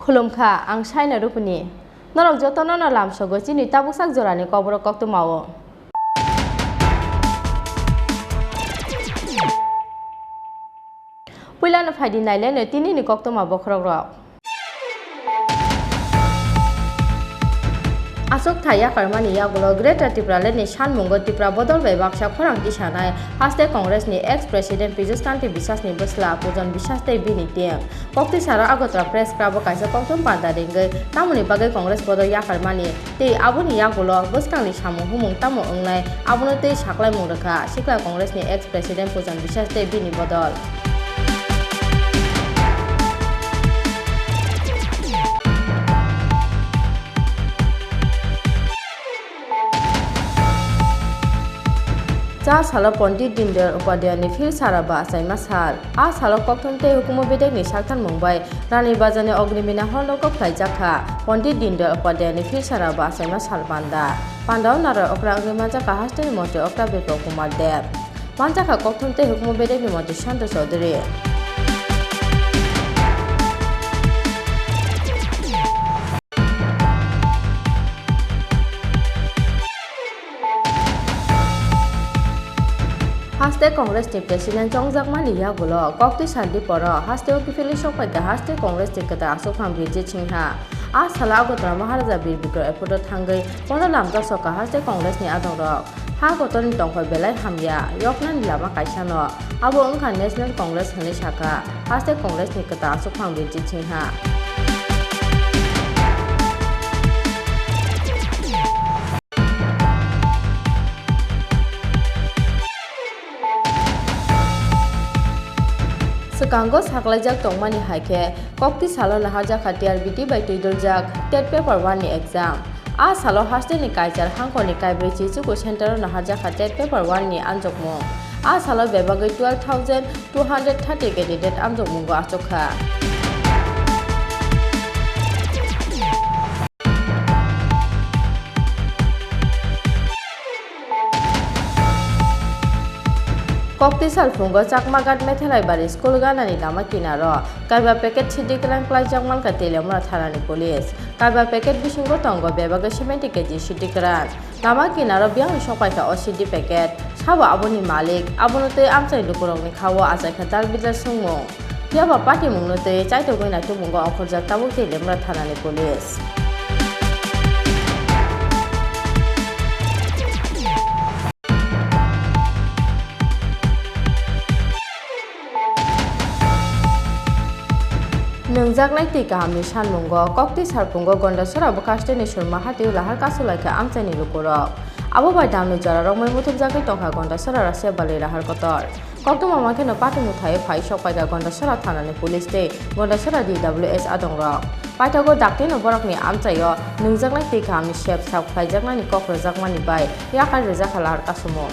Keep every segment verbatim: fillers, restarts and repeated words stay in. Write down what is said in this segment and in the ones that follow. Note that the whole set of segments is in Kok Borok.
Khulumkha, ang Saina Rupini. Norok jotono no lamsogo chini tabuksak jorani Kokborok koktwmao. Puilano phaidi naileno tinini koktwma bokhorokrok. Achuk thai yakarmani yagulo Greater Tipraland ni sanmungo Tipra bodol bai baksa khorang tisanai haste Congress ni ex President Pijoskanti Biswas ni bwsla Pujon Biswas tei bini team. Koktisaro Agartala Press Club o kaisa koktwma panda ringwi tamoni bagwi Congress bodol yakarmani tei aboni yagulo bwskangni samung humung tamo wngnai abono tei saklaimung rwkha sikla Congress ni ex President Pujon Biswas tei bini bodol. Cha salo Pondit Dindayal Upadhyayani phil sara ba achaima sal. A salo kokthum tei hukumu bedekni saktharmung bai Rani Bazarni Ognimina Hall no kok khlaijak kha. Pondit Dindayal Upadhyayani phil sara ba achaima sal panda. Pandao narwk okra wngwi manjakha hasteni montri okra Biplab Kumar Deb. Manjakha kokthum tei hukumu bedekni montri Santosh Chaudhary. Haste Congress ni President chongjakmani yagulo kokti sal diporo haste o kiphilwi sokphaikha haste Congress ni kwtal achukphang Bijit Singha. A salo Agartala Maharaja Bir Bikram Airport o thangwi bono lamjak sokha haste Congress ni adongrok. Ha kotorni tongthai belai hamya, yoknani lama kaisano. Abo wngkha National Congress hwnwi sakha, haste Congress ni kwtal achukphang Bijit Singha. Swkango saklaijak tongmani hai khe, kokti salo naharjakha T R B T bai twidoljak tet paper one ni exam. A salo hasteni Kaichar hangkhorni kaibrwi chichuku center-o naharjakha tet paper one ni anjokmung. A salo bebagwi twelve thousand two hundred thirty candidate anjokmungo achukha. Kokti salphungo Chakmaghat Methelaibari school ganani lama kinaro kaiba packet sidi kwrang klaijak mankha Teliamura thanani police. Kaiba packet bisingo tongo bebagwi seventy K G sidi kwrang. Lama kinaro biyangni sokpaikha o sidi packet. Sabo aboni malik, abono tei amchai lukurokni khao achaikha dal bidal swngmung. Phiya ba patimungno tei chaitogwi naitukmungo ongkhorjak tabuk Teliamura thanani police. Nwngjaknai twi kahamni sanmungo kokti salphungo Gondasora bwkhasteni Surma hatio lahar kasulaikha amchaini lukurok. Abo bai damni jorarok mai muthubjagwi tongkha Gondasora Rasiya Bali Rahar Kotor. Koktwma mankheno patimung thaio phai sokpaikha Gondasora thanani police tei Gondasora D W S adongrok. Paithago daktino borokni amchaio nwngjaknai twi kahamni sep sak phlaijaknani kok rwjakmani bai yakarwi rwjakha lahar kasumung.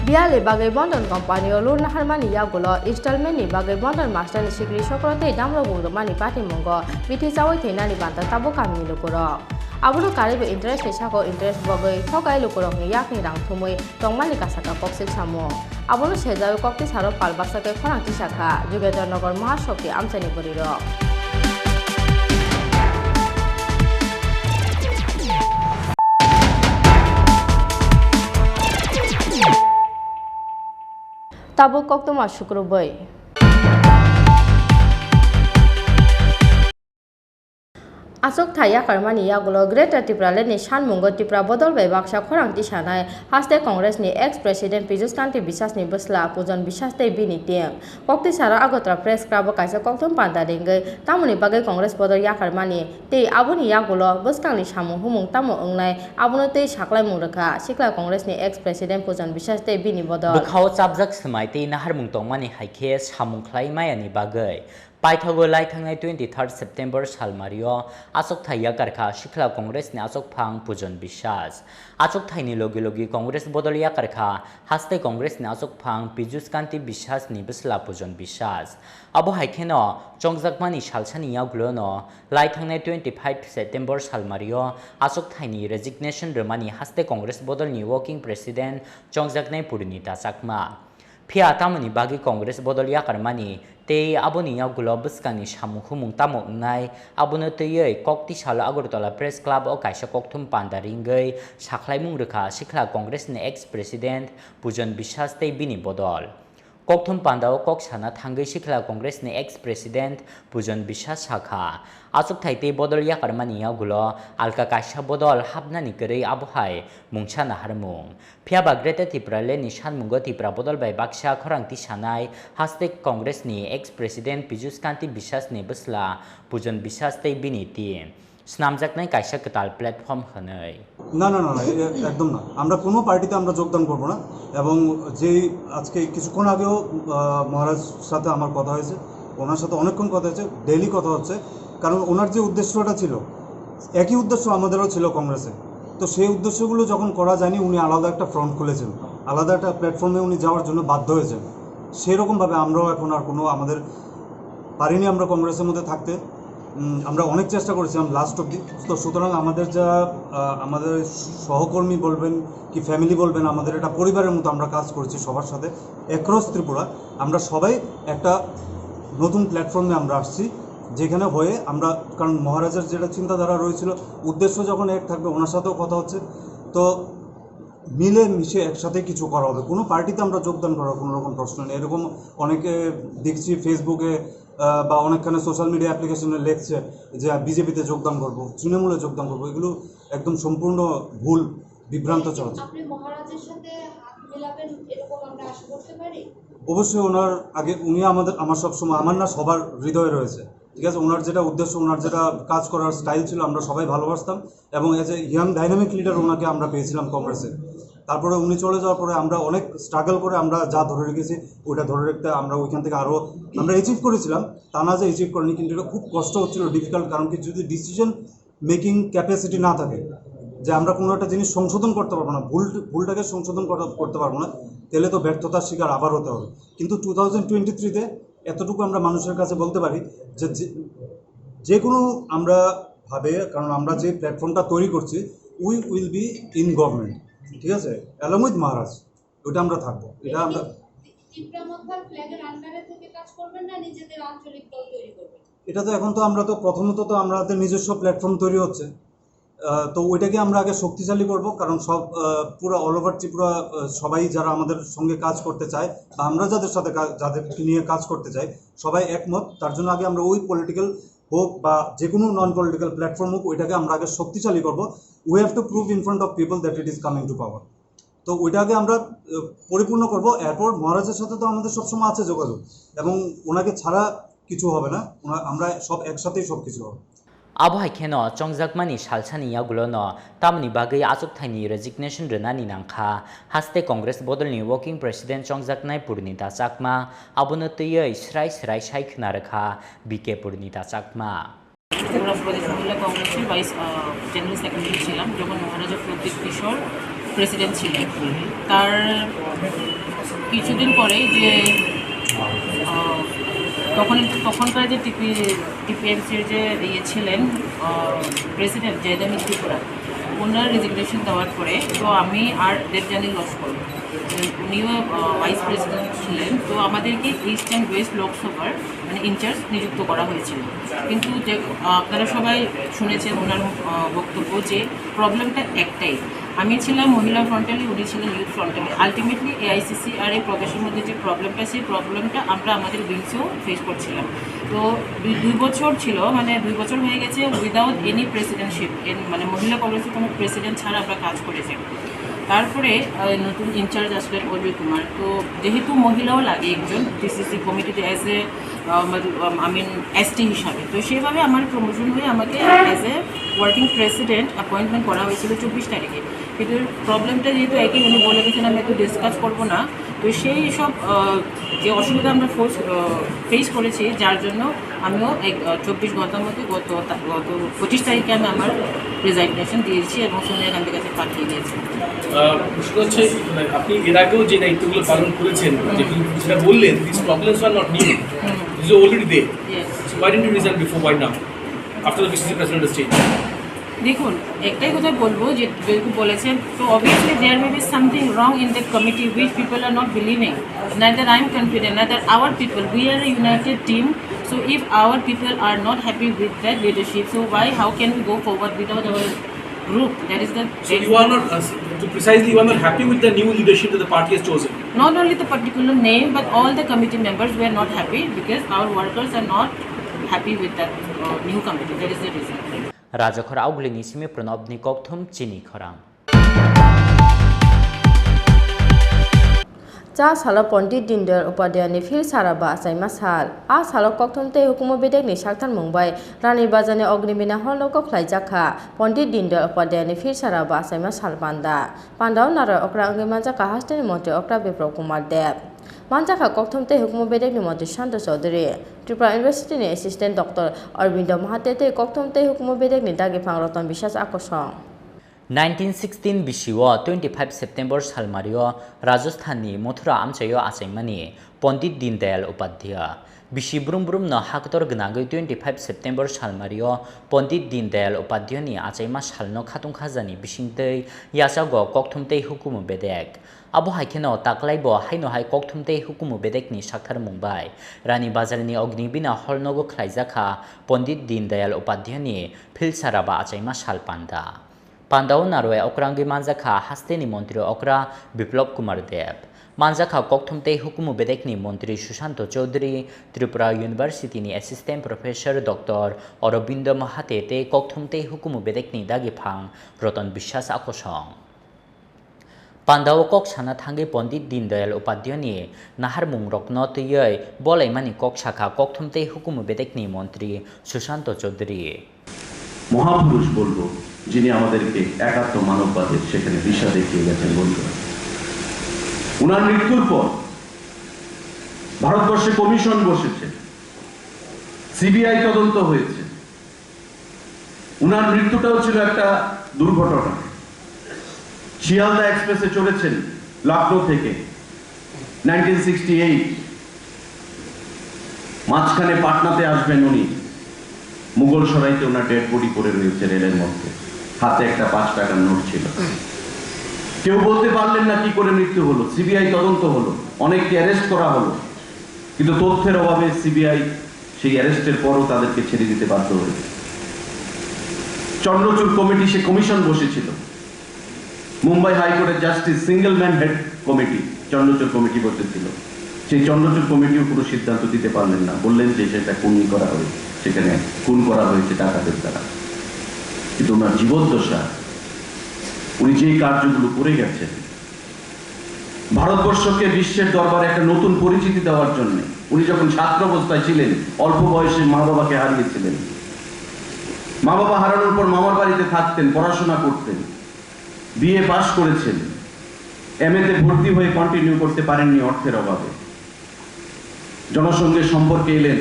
Biyali bagwi Bondon company-o loan naharmani yagulo installment-ni bagwi Bondon master-ni sikri sokro tei damrok bungrwmani patimungo bithi chaui thwinani banta tabuk kamini lukurok. Abono karwibo interest-ni saka-o interest bogwi thokai lukurokni yakni rang thumwi tongmani kasaka koksik samung. Abono sejaui kokti salo pal baksa khe khorang tisakha Jugendra Nagar Mahashakti amchaini bwrwirok. Tabuk koktwma sukrubwi. Achukthai yakarmani yagulo Greater Tipraland ni sanmungo Tipra bodol bai baksa khorang tisanai haste Congress ni ex President Pijus Kanti Biswas ni bwsla Pujon Biswas tei bini team. Koktisaro Agartala Press Club o kaisa kokthum panda ringwi tamoni bagwi Congress bodol yakarmani tei aboni yagulo bwskangni samung humung tamo wngnai abono tei saklaimung rwkha Sikla Congress ni ex President Pujon Biswas tei bini bodol. Bwkhao chapjak swmai tei naharmung tongmani hai khe samung khlai mayani bagwi paithago lai thangnai twenty third September salmario achukthai yakarkha Sikla Congress ni achukphang Pujon Biswas. Achukthai ni logi logi Congress bodol yakarkha haste Congress ni achukphang Pijus Kanti Biswas ni bwsla Pujon Biswas. Abo hai kheno chongjakmani salsani yagulono lai thangnai twenty five September salmario achukthai ni resignation rwmani haste Congress bodol ni working president chongjaknai Purunita Chakma. Phiya tamoni bagwi Congress bodol yakarmani tei aboni yagulo bwskangni samung humung tamo wngnai, abono twiwi koktisalo Agartala Press Club o kaisa kokthum panda ringwi sakhlaimung rwkha Sikla Congress ni ex President Pujon Biswas tei bini bodol. Kokthum panda o kok sana thangwi Sikla Congress ni ex President Pujon Biswas sakha, achukthai tei bodol yakarmani yagulo alka kaisa bodol hapnani kwrwi abohai mungsa naharmung. Phiya ba Greater Tipraland ni sanmungo Tipra bodol bai baksa khorang tisanai haste Congress ni ex President Pijus Kanti Biswas ni bwsla Pujon Biswas tei bini team snamjaknai kaisa kwtal platform hwnwi. না, না, না, না, এ-, এ-, একদম না। আমরা কোনো পার্টিতে আমরা যোগদান করব না। এবং যেই আজকে কিছুক্ষণ আগেও, আহ, মহারাজ সাথে আমার কথা হয়েছে, ওনার সাথে অনেকক্ষণ কথা হয়েছে, ডেইলি কথা হচ্ছে। কারণ ওনার যে উদ্দেশ্যটা ছিল, একই উদ্দেশ্য আমাদেরও ছিল কংগ্রেসে। তো সেই উদ্দেশ্যগুলো যখন করা যায়নি, উনি আলাদা একটা ফ্রন্ট খুলেছেন, আলাদা একটা প্ল্যাটফর্মে উনি যাওয়ার জন্য বাধ্য হয়েছেন। সেরকমভাবে আমরাও এখন আর কোনো আমাদের পারিনি আমরা কংগ্রেসের মধ্যে থাকতে। উম, আমরা অনেক চেষ্টা করেছিলাম লাস্ট অবধি। তো সুতরাং আমাদের যা, আহ, আমাদের সহকর্মী বলবেন কি ফ্যামিলি বলবেন, আমাদের এটা পরিবারের মতো আমরা কাজ করেছি সবার সাথে অ্যাক্রস ত্রিপুরা। আমরা সবাই একটা নতুন প্ল্যাটফর্মে আমরা আসছি, যেখানে হয়ে আমরা, কারণ মহারাজার যেটা চিন্তাধারা রয়েছিল, উদ্দেশ্য যখন এক থাকবে, ওনার সাথেও কথা হচ্ছে, তো মিলে মিশে একসাথে কিছু করা হবে। কোনো পার্টিতে আমরা যোগদান করার কোনো রকম প্রশ্ন নেই। এরকম অনেকে দেখছি ফেসবুকে, আহ, বা অনেকখানে সোশ্যাল মিডিয়া অ্যাপ্লিকেশনে লেখছে যে, "বিজেপিতে যোগদান করব, তৃণমূলে যোগদান করব।" এগুলো একদম সম্পূর্ণ ভুল, বিভ্রান্ত চলছে। আপনি মহারাজের সাথে হাত মেলাবেন, এরকম আমরা আশা করতে পারি? অবশ্যই ওনার আগে, উনি আমাদের, আমার সব সময়, আমার না সবার হৃদয়ে রয়েছে, ঠিক আছে? ওনার যেটা উদ্দেশ্য, ওনার যেটা কাজ করার স্টাইল ছিল, আমরা সবাই ভালোবাসতাম। এবং as a young dynamic leader ওনাকে আমরা পেয়েছিলাম কংগ্রেসে। তারপরে উনি চলে যাওয়ার পরে আমরা অনেক স্ট্রাগল করে আমরা যা ধরে রেখেছি, ওইটা ধরে রাখতে আমরা ওইখান থেকে আরও আমরা অ্যাচিভ করেছিলাম, তা না যে অ্যাচিভ করেনি, কিন্তু এটা খুব কষ্ট হচ্ছিল, ডিফিকাল্ট। কারণ কি, যদি ডিসিশন মেকিং ক্যাপাসিটি না থাকে, যে আমরা কোনো একটা জিনিস সংশোধন করতে পারবো না, ভুল, ভুলটাকে সংশোধন করা, করতে পারবো না, তাহলে তো ব্যর্থতার শিকার আবার হতে হবে। কিন্তু টু থাউজেন্ড টোয়েন্টি থ্রিতে এতটুকু আমরা মানুষের কাছে বলতে পারি যে, যে, যে কোনো আমরা ভাবে, কারণ আমরা যে প্ল্যাটফর্মটা তৈরি করছি, we will be in government, ঠিক আছে, অ্যালং উইথ মহারাজ, ওইটা আমরা থাকবো। এটা আমরা তি-, তিপ্রা মথার ফ্ল্যাগের আন্ডারে থেকে কাজ করবেন না নিজেদের আঞ্চলিক দল তৈরি করবেন? এটা তো এখন তো আমরা তো প্রথমত তো আমাদের নিজস্ব প্ল্যাটফর্ম তৈরি হচ্ছে। আহ, তো ওইটাকে আমরা আগে শক্তিশালী করব, কারণ সব, আহ, পুরো অল ওভার ত্রিপুরা, আহ, সবাই যারা আমাদের সঙ্গে কাজ করতে চায় বা আমরা যাদের সাথে কা-, যাদেরকে নিয়ে কাজ করতে চাই, সবাই একমত। তার জন্য আগে আমরা ওই পলিটিক্যাল হোক বা যে কোনো নন পলিটিক্যাল প্ল্যাটফর্ম হোক, ওইটাকে আমরা আগে শক্তিশালী করব। We have to prove in front of people that it is coming to power. তো ওইটা আগে আমরা, আহ, পরিপূর্ণ করব। এরপর মহারাজের সাথে তো আমাদের সবসময় আছে যোগাযোগ, এবং ওনাকে ছাড়া কিছু হবে না। ওনা-, আমরা সব একসাথেই সব কিছু হবে। Abo hai kheno chongjakmani salsani yagulono tamoni bagwi achukthai ni resignation rwnani nangkha haste Congress bodolni working president chongjaknai Purnita Chakma, abono twiwi srai srai sai khna rwkha B K Purnita Chakma. Tripura প্রদেশ মহিলা কংগ্রেসের ভাইস, আহ, general secretary ছিলাম, যখন মহারাজা প্রদ্যুৎ কিশোর প্রেসিডেন্ট ছিলেন। তার কিছুদিন পরেই যে, আহ, তখন, তখনকার যে টিপি-, টিপিএমসির যে ইয়ে ছিলেন, আহ, প্রেসিডেন্ট জয়দেব ত্রিপুরা, ওনার রেজিগনেশন দেওয়ার পরে তো আমি আর দেবযানী লস্কর, উনিও, আহ, ভাইস প্রেসিডেন্ট ছিলেন, তো আমাদেরকে ইস্ট অ্যান্ড ওয়েস্ট লোকসভার মানে ইনচার্জ নিযুক্ত করা হয়েছিল। কিন্তু যে, আহ, আপনারা সবাই শুনেছেন ওনার, আহ, বক্তব্য যে প্রবলেমটা একটাই, আমি ছিলাম মহিলা ফ্রন্টালি, উনি ছিলেন ইউথ ফ্রন্টালি। আলটিমেটলি এআইসিসি আর এই প্রদেশের মধ্যে যে প্রবলেমটা, সেই প্রবলেমটা আমরা আমাদের উইংসেও ফেস করছিলাম। তো দুই দুই বছর ছিল, মানে দুই বছর হয়ে গেছে উইদাউট এনি প্রেসিডেন্টশিপ, মানে মহিলা কংগ্রেসের কোনো প্রেসিডেন্ট ছাড়া আমরা কাজ করেছি। তারপরে নতুন ইনচার্জ আসলেন অজয় কুমার। তো যেহেতু মহিলাও লাগে একজন ডিসিসি কমিটিতে as a, I mean, ST হিসাবে, তো সেইভাবে আমার প্রমোশন হয়ে আমাকে as a working president appointment করা হয়েছিল চব্বিশ তারিখে। কিন্তু প্রবলেমটা যেহেতু একই, উনি বলে গেছেন আমি একটু ডিসকাস করবো না, তো সেই সব যে অসুবিধা আমরা ফোর্স ফেস করেছি, যার জন্য আমিও এক চব্বিশ ঘন্টার মধ্যে গত গত পঁচিশ তারিখে আমি আমার রেজিগনেশন দিয়েছি এবং সোনিয়া গান্ধীর কাছে পাঠিয়ে দিয়েছি। প্রশ্ন হচ্ছে, মানে, আপনি এর আগেও যে দায়িত্বগুলো পালন করেছেন, যেটা বললেন, these problems are not new, this is already there. Yes. So why didn't you resign before, why now, after the PCC president change? দেখুন, একটাই কথা বলবো, যে যেরকম বলেছেন, তো obviously there may be something wrong in the committee which people are not believing. Neither I am confident, neither our people. We are a united team. So if our people are not happy with that leadership, so why, how can we go forward without our group? That is the So you are not, uh, to precisely, you are not happy with the new leadership that the party has chosen? Not only the particular name, but all the committee members were not happy because our workers are not happy with that uh, new committee. That is the reason. Rajakhor Augli ni simi Pranab ni kokthum chini khorang. Cha salo Pondit Dindayal Upadhyayani phil sara ba achaima sal. A salo kokthum tei hukumu bedekni sakthar mung bai Rani Bazarni Ognimina hall no kok khlai jakha. Pondit Dindayal Upadhyayani phil sara ba achaima sal panda. Pandao naroi okra wngwi manjakha hasteni montri okra Biplab Kumar Deb. Manjakha kokthum tei hukumu bedekni montri Shanto Chaudhary, Tripura University ni assistant doctor Aurobindo Mahate tei kokthum tei hukumu bedekni dagiphang Ratan Biswas akosong. Nineteen sixteen bisio twenty five September salmario Rajasthan ni Mathura amchaio achaimani Pondit Dindayal Upadhyaya. Bisi brum brum no haktor gwnangwi twenty five September salmario Pondit Dindayal Upadhyayani achaima salno khatung khajani bisingtwi yachago kokthum tei hukumu bedek. Abo hai kheno taklaibo haino hai kokthum tei hukumu bedekni sakthar mung bai Rani Bazarni Ognibina hall nogo khlaijakha Pondit Dindayal Upadhyayani philsara ba achaima sal panda. Pandao narwai okrangwi manjakha hasteni montri okra Biplab Kumar Deb. Manjakha kokthum tei hukumu bedekni montri Sushanto Chaudhary, Tripura University ni assistant professor Doctor Aurobindo Mahate tei kokthum tei hukumu bedekni dagiphang Ratan Biswas akosong. Pandao kok sana thangwi Pondit Dindayal Upadhyayani naharmungrokno twiwi bolaimani kok sakha kokthum tei hukumu bedekni montri Sushanto Chaudhary. মহাপুরুষ বলবো, যিনি আমাদেরকে একাত্ম মানববাদের সেখানে দিশা দেখিয়ে গেছেন বন্ধুরা। ওনার মৃত্যুর পর ভারতবর্ষে কমিশন বসেছে, সিবিআই তদন্ত হয়েছে। ওনার মৃত্যুটাও ছিল একটা দুর্ঘটনা। শিয়ালদা এক্সপ্রেসে চড়েছেন লখনৌ থেকে নাইনটিন সিক্সটি এইট। মাঝখানে পাটনাতে আসবেন উনি, মুঘল সরাইতে ওনার ডেড বডি পড়ে রয়েছে রেলের মধ্যে, হাতে একটা পাঁচ টাকার নোট ছিল। কেউ বলতে পারলেন না কি করে মৃত্যু হলো। সিবিআই তদন্ত হলো, অনেককে অ্যারেস্ট করা হলো, কিন্তু তথ্যের অভাবে সিবিআই সেই অ্যারেস্টের পরও তাদেরকে ছেড়ে দিতে বাধ্য হয়েছে। চন্দ্রচূড় কমিটি, সে কমিশন বসেছিল, মুম্বাই হাইকোর্টের justice single man head committee, Chandrachud committee বসেছিল। সেই চন্দ্রচূড় কমিটিও কোনো সিদ্ধান্ত দিতে পারলেন না, বললেন যে সেটা খুনই করা হয়েছে, সেখানে খুন করা হয়েছে ডাকাতের দ্বারা। কিন্তু ওনার জীবদ্দশা, উনি যে কার্যগুলো করে গেছেন, ভারতবর্ষকে বিশ্বের দরবারে একটা নতুন পরিচিতি দেওয়ার জন্য, উনি যখন ছাত্র অবস্থায় ছিলেন, অল্প বয়সে মা বাবাকে হারিয়েছিলেন। মা বাবা হারানোর পর মামার বাড়িতে থাকতেন, পড়াশোনা করতেন, বিএ পাশ করেছেন, এমএতে ভর্তি হয়ে কন্টিনিউ করতে পারেননি অর্থের অভাবে। জনসংঘের সম্পর্কে এলেন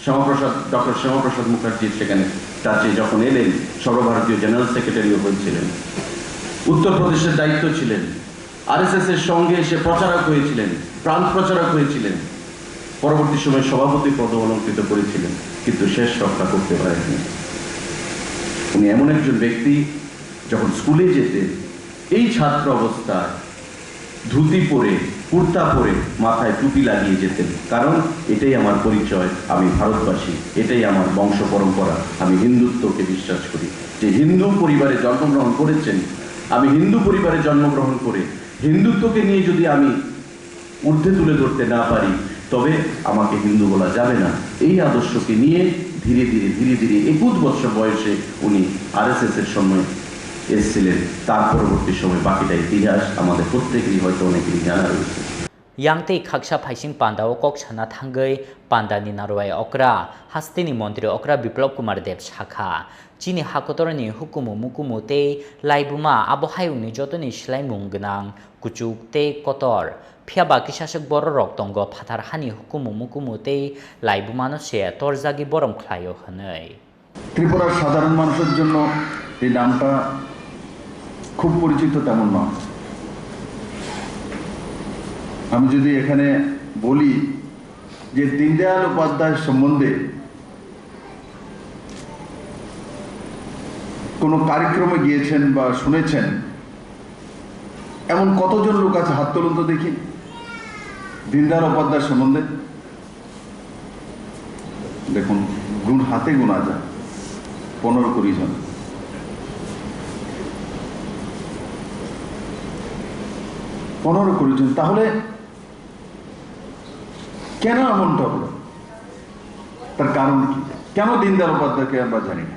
শ্যামাপ্রসাদ, ডক্টর শ্যামাপ্রসাদ মুখার্জির সেখানে টাচে যখন এলেন, সর্বভারতীয় জেনারেল সেক্রেটারিও হয়েছিলেন। উত্তরপ্রদেশের দায়িত্ব ছিলেন। আরএসএস এর সঙ্গে এসে প্রচারক হয়েছিলেন, প্রান্ত প্রচারক হয়েছিলেন। পরবর্তী সময়ে সভাপতি পদ অলঙ্কৃত করেছিলেন, কিন্তু শেষ রক্ষা করতে পারেননি। উনি এমন একজন ব্যক্তি, যখন স্কুলে যেতেন, এই ছাত্র অবস্থায় ধুতি পরে, কুর্তা পরে, মাথায় টুপি লাগিয়ে যেতেন, কারণ এটাই আমার পরিচয়, আমি ভারতবাসী, এটাই আমার বংশ পরম্পরা, আমি হিন্দুত্বকে বিশ্বাস করি। যে হিন্দু পরিবারে জন্মগ্রহণ করেছেন, আমি হিন্দু পরিবারে জন্মগ্রহণ করে হিন্দুত্বকে নিয়ে যদি আমি ঊর্ধ্বে তুলে ধরতে না পারি, তবে আমাকে হিন্দু বলা যাবে না। এই আদর্শকে নিয়ে ধীরে ধীরে, ধীরে ধীরে একুশ বছর বয়সে উনি আরএসএস এর সময় এসেছিলেন। তার পরবর্তী সময় বাকিটা ইতিহাস আমাদের প্রত্যেকেরই হয়তো অনেকেরই জানা রয়েছে। Yang tei khaksa phaising panda o kok sana thangwi panda ni narwai okra hasteni montri okra Biplab Kumar Deb sakha, chini hakotor ni hukumu mukumu tei laibuma abo hayung ni joto ni swlaimung gwnang, kuchuk tei kotor. Phiya ba kisaswk bororok tongo phatar hani hukumu mukumu tei laibuma no se torjagwi borom khlaio hwnwi. ত্রিপুরার সাধারণ মানুষের জন্য এই নামটা খুব পরিচিত তেমন নয়। আমি যদি এখানে বলি যে দীনদয়াল উপাধ্যায় সম্বন্ধে কোনো কার্যক্রমে গিয়েছেন বা শুনেছেন, এমন কতজন লোক আছে, হাত তুলুন তো দেখি, দীনদয়াল উপাধ্যায় সম্বন্ধে। দেখুন, গুণ হাতে গোনা যায়, পনেরো কুড়ি জন, পনেরো কুড়ি জন। তাহলে কেন এমনটা হলো? তার কারণ কি? কেন দীনদয়াল উপাধ্যায়কে আমরা জানি না?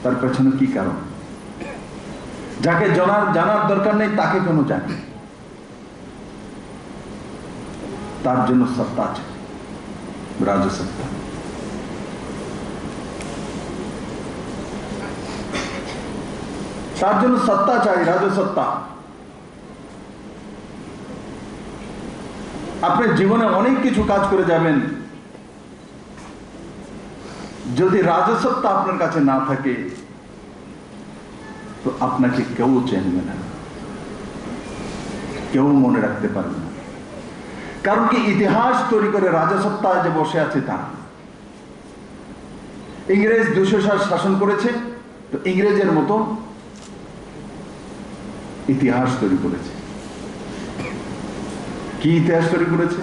তার পেছনে কি কারণ? যাকে জানার, জানার দরকার নেই, তাকে কেন জানি? তার জন্য সত্তা চাই, রাজসত্তা। তার জন্য সত্তা চাই, রাজসত্তা। আপনি জীবনে অনেক কিছু কাজ করে যাবেন, যদি রাজসত্তা আপনার কাছে না থাকে, তো আপনাকে কেউ চিনবে না, কেউ মনে রাখতে পারবে না। কারণ কি, ইতিহাস তৈরি করে রাজসত্তা যে বসে আছে তা। ইংরেজ দুশো সাল শাসন করেছে, তো ইংরেজের মতো ইতিহাস তৈরি করেছে। কি ইতিহাস তৈরি করেছে?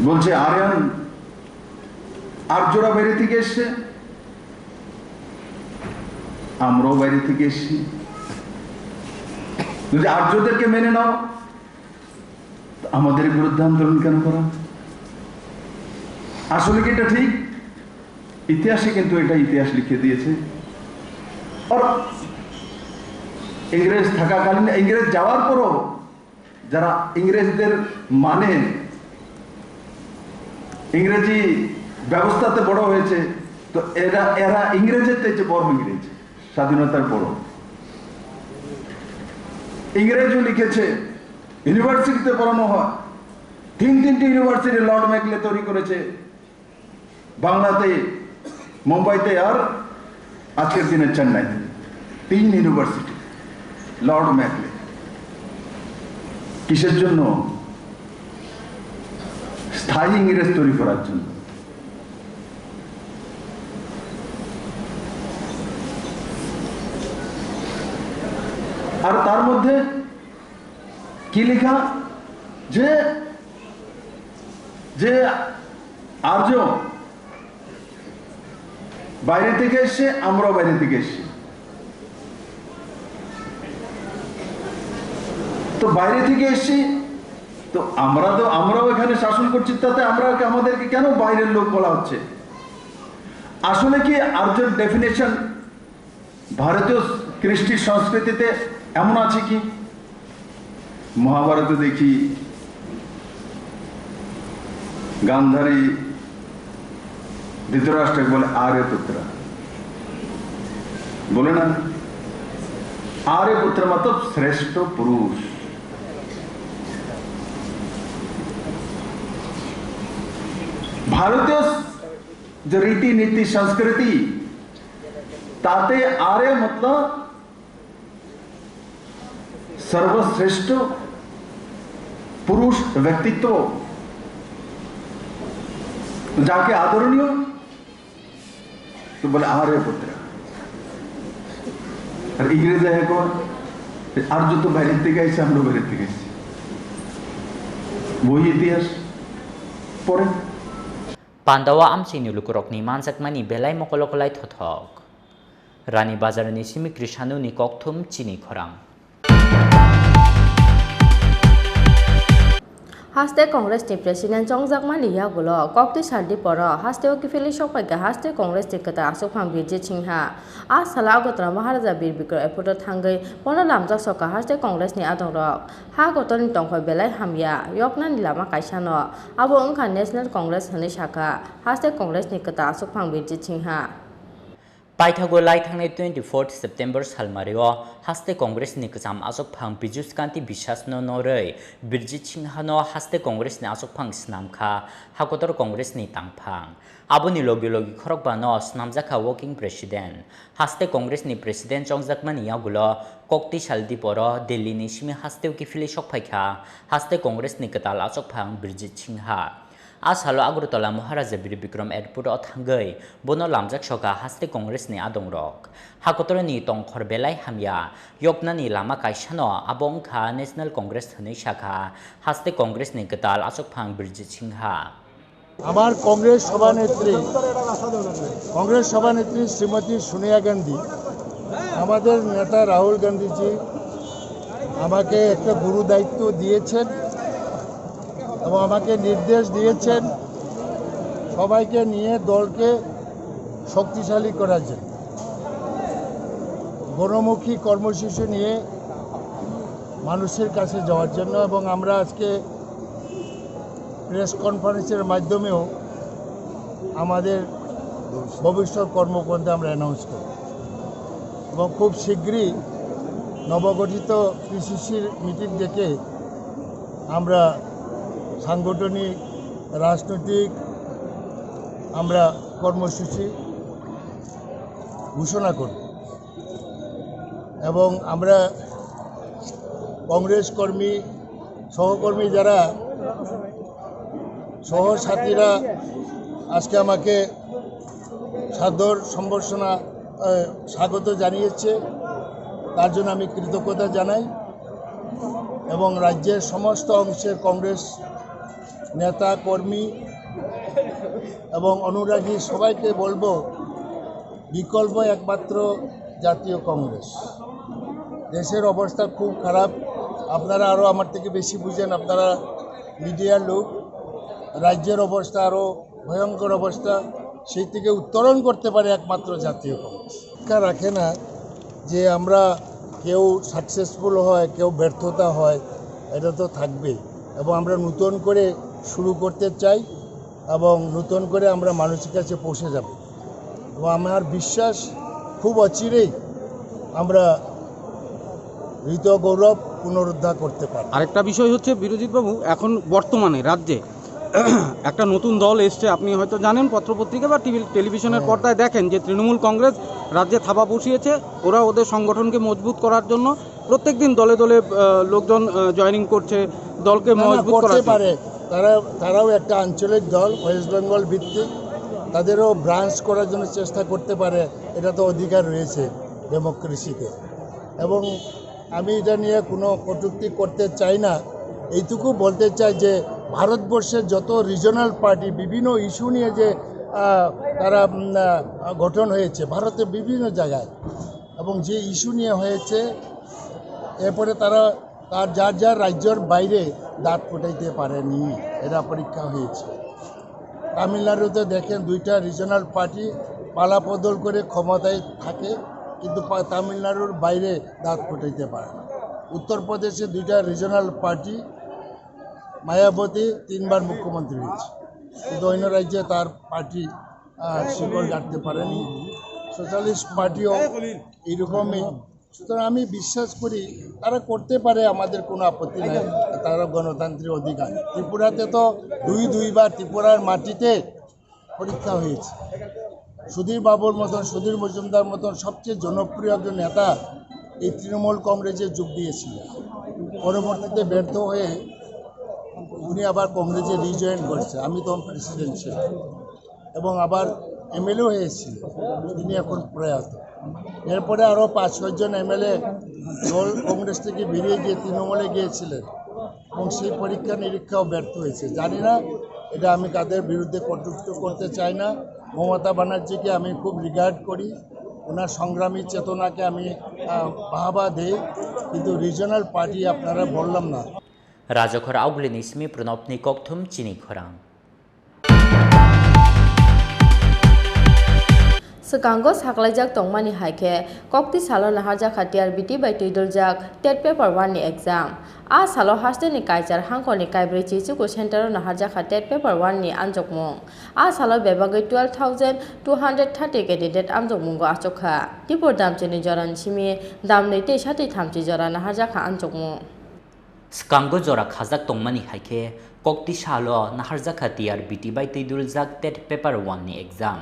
বলছে আরিয়ান, আর্যরা বাইরে থেকে এসছে, আমরাও বাইরে থেকে এসছি। যদি আর্যদেরকে মেনে নাও, তো আমাদের বিরুদ্ধে আন্দোলন কেন করা? আসলে কি এটা ঠিক? ইতিহাসে কিন্তু এটা ইতিহাস লিখে দিয়েছে। আর ইংরেজ থাকাকালীন, ইংরেজ যাওয়ার পরও যারা ইংরেজদের মানে, ইংরেজি ব্যবস্থাতে বড় হয়েছে, তো এরা, এরা ইংরেজের থেকে বড় ইংরেজ, স্বাধীনতার পরও। ইংরেজিও লিখেছে, ইউনিভার্সিটিতে পড়ানো হয়, তিন তিনটি ইউনিভার্সিটি লর্ড ম্যাকলে তৈরি করেছে। বাংলাতে, মুম্বাইতে আর আজকের দিনে চেন্নাইতে তিন ইউনিভার্সিটি, লর্ড ম্যাকলে। কিসের জন্য? স্থায়ী ইংরেজ তৈরি করার জন্য। আর তার মধ্যে কি লেখা? যে, যে আর্য বাইরে থেকে এসছে, আমরাও বাইরে থেকে এসছি। তো বাইরে থেকে এসছি, তো আমরা তো, আমরাও এখানে শাসন করছি, তাতে আমরা, আমাদেরকে কেন বাইরের লোক বলা হচ্ছে? আসলে কি আর্যর ডেফিনেশন ভারতীয় কৃষ্টি সংস্কৃতিতে এমন আছে কি? মহাভারতে দেখি গান্ধারী ধৃতরাষ্ট্রকে বলে, "আর্যপুত্র।" বলে না? আর্যপুত্র মতলব শ্রেষ্ঠ পুরুষ। ভারতীয় যে রীতিনীতি সংস্কৃতি, তাতে আর্য মতলব সর্বশ্রেষ্ঠ পুরুষ ব্যক্তিত্ব, যাকে আদরণীয়, তো বলে, "আর্যপুত্র।" আর ইংরেজি এখন, "আর্য তো বাইরের থেকে আইসে, আমরা বাইরের থেকে আইসি।" বই ইতিহাস পড়ে। Pandao amchini lukurokni manjakmani belai mokolokolai thothok. Rani Bazar ni simi Krishanoni kokthum chini khorang. Haste Congress ni President chongjakmani yagulo kokti saldi poro hasteo kiphilwi sokphaikha haste Congress ni kwtal aswkphang Birjit Singha. A salo Agartala Maharaja Bir Bikram Airport o thangwi bono lamjak sokha haste Congress ni adongrok. Ha kotorni tongkhor belai hamya, yoknani lama kaisano. Abo wngkha National Congress hwnwi sakha haste Congress ni kwtal aswkphang Birjit Singha. Paithago lai thangnai twenty fourth September salmario haste Congress ni kwcham aswkphang Bijuskanti Biswas no norwi Birjit Singha no haste Congress ni aswkphang swnam kha hakotor Congress ni tangphang. Aboni logi logi khorokba no swnamjak kha working president. Haste Congress ni president chongjakmani yagulo kokti saldi poro Delhi ni simi hasteo kiphilwi sokphaikha haste Congress ni kwtal aswkphang Birjit Singha. A salo Agartala Maharaja Bir Bikram Airport o thangwi bono lamjak sokha haste Congress ni adongrok. Hakotorni tongkhor belai hamya, yoknani lama kaisano abo wngkha National Congress hwnwi sakha haste Congress ni kwtal aswkphang Birjit Singha. আমার কংগ্রেস সভানেত্রী, কংগ্রেস সভানেত্রী শ্রীমতী সোনিয়া গান্ধী, আমাদের নেতা রাহুল গান্ধীজি আমাকে একটা গুরু দায়িত্ব দিয়েছেন এবং আমাকে নির্দেশ দিয়েছেন সবাইকে নিয়ে দলকে শক্তিশালী করার জন্য। গণমুখী কর্মসূচি নিয়ে মানুষের কাছে যাওয়ার জন্য এবং আমরা আজকে প্রেস কনফারেন্সের মাধ্যমেও আমাদের ভবিষ্যৎ কর্মপন্থা আমরা অ্যানাউন্স করব এবং খুব শীঘ্রই নবগঠিত পিসিসির মিটিং ডেকে আমরা সাংগঠনিক, রাজনৈতিক আমরা কর্মসূচি ঘোষণা করব এবং আমরা কংগ্রেস কর্মী, সহকর্মী যারা, সহসাথীরা আজকে আমাকে সাদর সম্বর্ধনা, আহ, স্বাগত জানিয়েছে, তার জন্য আমি কৃতজ্ঞতা জানাই এবং রাজ্যের সমস্ত অংশের কংগ্রেস নেতা, কর্মী এবং অনুরাগী সবাইকে বলবো, বিকল্প একমাত্র জাতীয় কংগ্রেস। দেশের অবস্থা খুব খারাপ, আপনারা আরও আমার থেকে বেশি বুঝেন, আপনারা মিডিয়ার লোক। রাজ্যের অবস্থা আরও ভয়ঙ্কর অবস্থা, সেই থেকে উত্তরণ করতে পারে একমাত্র জাতীয় কংগ্রেস। শিক্ষা রাখে না যে আমরা কেউ সাকসেসফুল হয়, কেউ ব্যর্থতা হয়, এটা তো থাকবেই। এবং আমরা নতুন করে শুরু করতে চাই এবং নতুন করে আমরা মানুষের কাছে পৌঁছে যাব। এবং আমার বিশ্বাস খুব অচিরেই আমরা হৃত গৌরব পুনরুদ্ধার করতে পারব। আরেকটা বিষয় হচ্ছে বিরজিৎ বাবু, এখন বর্তমানে রাজ্যে একটা নতুন দল এসছে, আপনি হয়তো জানেন, পত্রপত্রিকা বা টিভি, টেলিভিশনের হ্যাঁ। পর্দায় দেখেন যে তৃণমূল কংগ্রেস রাজ্যে থাবা বসিয়েছে। ওরা ওদের সংগঠনকে মজবুত করার জন্য প্রত্যেকদিন দলে দলে, আহ, লোকজন, আহ, জয়েনিং করছে দলকে না, না, মজবুত করার করতে জন্য। পারে। তারা, তারাও একটা আঞ্চলিক দল, ওয়েস্ট বেঙ্গল ভিত্তিক, তাদেরও ব্রাঞ্চ করার জন্য চেষ্টা করতে পারে, এটা তো অধিকার রয়েছে ডেমোক্রেসিতে। এবং আমি এটা নিয়ে কোনো কটূক্তি করতে চাই না, এইটুকু বলতে চাই যে ভারতবর্ষের যত রিজনাল পার্টি বিভিন্ন ইস্যু নিয়ে যে, আহ, তারা, উম, আহ, গঠন হয়েছে ভারতের বিভিন্ন জায়গায়, এবং যে ইস্যু নিয়ে হয়েছে, এরপরে তারা তার যার যার রাজ্যর বাইরে দাঁত ফুটাইতে পারেনি, এরা পরীক্ষা হয়েছে। তামিলনাড়ুতে দেখেন, দুইটা রিজনাল পার্টি পালাবদল করে ক্ষমতায় থাকে, কিন্তু পা-, তামিলনাড়ুর বাইরে দাঁত ফুটাইতে পারে না। উত্তরপ্রদেশে দুইটা রিজনাল পার্টি, মায়াবতী তিনবার মুখ্যমন্ত্রী হয়েছে, কিন্তু অন্য রাজ্যে তার পার্টি, আহ, শিকড় গাড়তে পারেনি। সোশ্যালিস্ট পার্টিও এইরকমই। সুতরাং আমি বিশ্বাস করি তারা করতে পারে, আমাদের কোনো আপত্তি নাই, তারা গণতান্ত্রিক অধিকার। ত্রিপুরাতে তো দুই দুইবার ত্রিপুরার মাটিতে পরীক্ষা হয়েছে। সুধীর বাবুর মতন, সুধীর মজুমদার মতন সবচেয়ে জনপ্রিয় একজন নেতা এই তৃণমূল কংগ্রেসে যোগ দিয়েছিলেন। পরবর্তীতে ব্যর্থ হয়ে উনি আবার কংগ্রেসে রিজয়েন করছে। আমি তখন প্রেসিডেন্ট ছিলাম এবং আবার এমএলএ হয়েছিল, তিনি এখন প্রয়াত। এরপরে আরও পাঁচ ছয়জন এমএলএ দল কংগ্রেস থেকে বেরিয়ে গিয়ে তৃণমূলে গিয়েছিলেন এবং সেই পরীক্ষা নিরীক্ষাও ব্যর্থ হয়েছে। জানি না, এটা আমি তাদের বিরুদ্ধে কটূক্তি করতে চাই না। মমতা ব্যানার্জিকে আমি খুব রিগার্ড করি, ওনার সংগ্রামী চেতনাকে আমি আহ, বাহবা দেই, কিন্তু রিজিওনাল পার্টি আপনারা বললাম না। Rajakhor Augulini simi Pranabni kokthum chini khorang. Swkango saklaijak tongmani hai khe, kokti salo naharjakha T R B T bai twiduljak TET paper one ni exam. A salo hasteni Kaichar hangkhorni kaibrwi Chichuku center o naharjakha TET paper one ni anjokmung. A salo bebagwi twelve thousand two hundred thirty candidate anjokmungo achukha. Tipor damchini jorani simi damnwi tei sati thamchi jora naharjakha anjokmung. Swkango jora khajak tongmani hai khe, kokti salo naharjakha T R B T bai twiduljak TET paper one ni exam.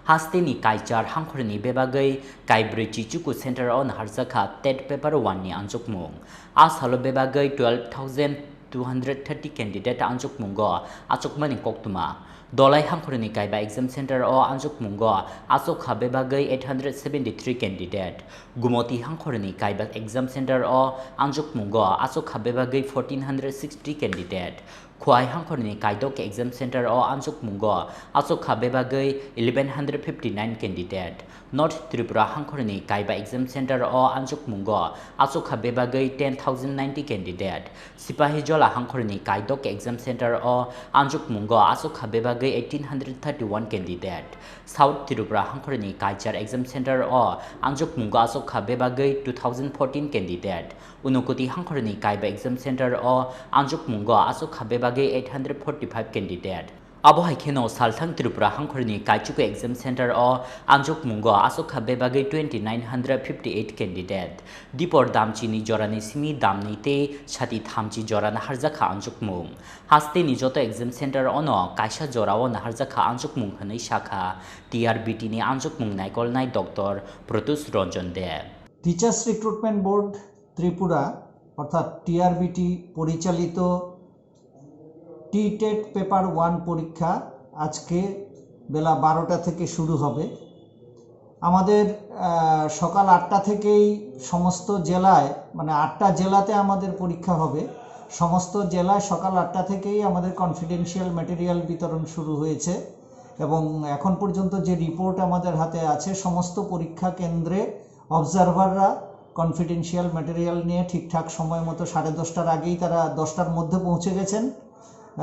Hasteni Kaichar hangkhorni bebagwi kaibrwi Chichuku center o naharjakha TET paper one ni anjokmung. A salo bebagwi twelve thousand two hundred thirty candidate anjokmungo achukmani koktwma. Dolai hangkhorni kaiba exam center o anjokmungo achukha bebagwi eight hundred seventy three candidate. Gumoti hangkhorni kaiba exam center o anjokmungo achukha bebagwi fourteen hundred sixty candidate. Khowai hangkhorni kaidok exam center o anjokmungo achukha bebagwi eleven hundred fifty nine candidate. North Tripura hangkhorni kaiba exam center o anjokmungo achukha bebagwi ten thousand ninety candidate. Sipahijola hangkhorni kaidok exam center o anjokmungo achukha bebagwi eighteen hundred thirty one candidate. South Tripura hangkhorni Kaichar exam center o anjokmungo achukha bebagwi two thousand fourteen candidate. Unokoti hangkhorni kaiba exam center o anjokmungo achukha bebagwi eight hundred forty five candidate. Abo hai kheno Salthang Tripura hangkhorni Kaichuku exam center o anjokmungo achukha bebagwi twenty nine hundred fifty eight candidate. Dipor damchini jorani simi damnwi tei sati thamchi jora naharjakha anjokmung. Hasteni joto exam center ono kaisa jorao naharjakha anjokmung hwnwi sakha T R B T ni anjokmung naikolnai Doctor Protyush Ranjan Deb. Teachers Recruitment Board Tripura অর্থাৎ T R B T পরিচালিত T TET paper one পরীক্ষা আজকে বেলা বারোটা থেকে শুরু হবে। আমাদের আহ, সকাল আটটা থেকেই সমস্ত জেলায়, মানে আটটা জেলাতে আমাদের পরীক্ষা হবে। সমস্ত জেলায় সকাল আটটা থেকেই আমাদের কনফিডেন্সিয়াল ম্যাটেরিয়াল বিতরণ শুরু হয়েছে এবং এখন পর্যন্ত যে রিপোর্ট আমাদের হাতে আছে, সমস্ত পরীক্ষা কেন্দ্রে অবজারভাররা কনফিডেন্সিয়াল ম্যাটেরিয়াল নিয়ে ঠিকঠাক সময় মতো সাড়ে দশটার আগেই তারা দশটার মধ্যে পৌঁছে গেছেন।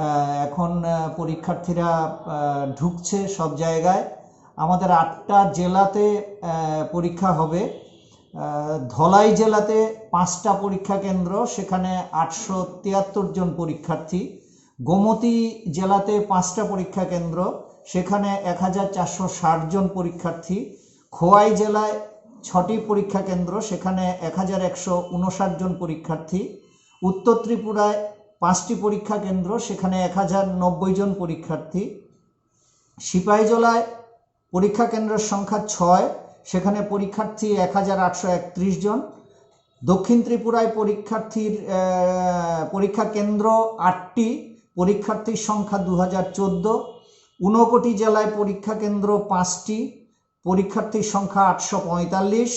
আহ, এখন আহ, পরীক্ষার্থীরা আহ, ঢুকছে সব জায়গায়। আমাদের আটটা জেলাতে আহ, পরীক্ষা হবে। আহ, ধলাই জেলাতে পাঁচটা পরীক্ষা কেন্দ্র, সেখানে আটশো তিয়াত্তর জন পরীক্ষার্থী। গোমতী জেলাতে পাঁচটা পরীক্ষা কেন্দ্র, সেখানে এক হাজার চারশো ষাট জন পরীক্ষার্থী। খোয়াই জেলায় ছটি পরীক্ষা কেন্দ্র, সেখানে এক হাজার একশো ঊনষাট জন পরীক্ষার্থী। উত্তর ত্রিপুরায় পাঁচটি পরীক্ষা কেন্দ্র, সেখানে এক হাজার নব্বই জন পরীক্ষার্থী। সিপাহীজলায় পরীক্ষা কেন্দ্রের সংখ্যা ছয়, সেখানে পরীক্ষার্থী এক হাজার আটশো একত্রিশ জন। দক্ষিণ ত্রিপুরায় পরীক্ষার্থীর, আহ, পরীক্ষা কেন্দ্র আটটি, পরীক্ষার্থীর সংখ্যা দু হাজার চোদ্দ। ঊনকোটি জেলায় পরীক্ষা কেন্দ্র পাঁচটি, পরীক্ষার্থীর সংখ্যা আটশো পঁয়তাল্লিশ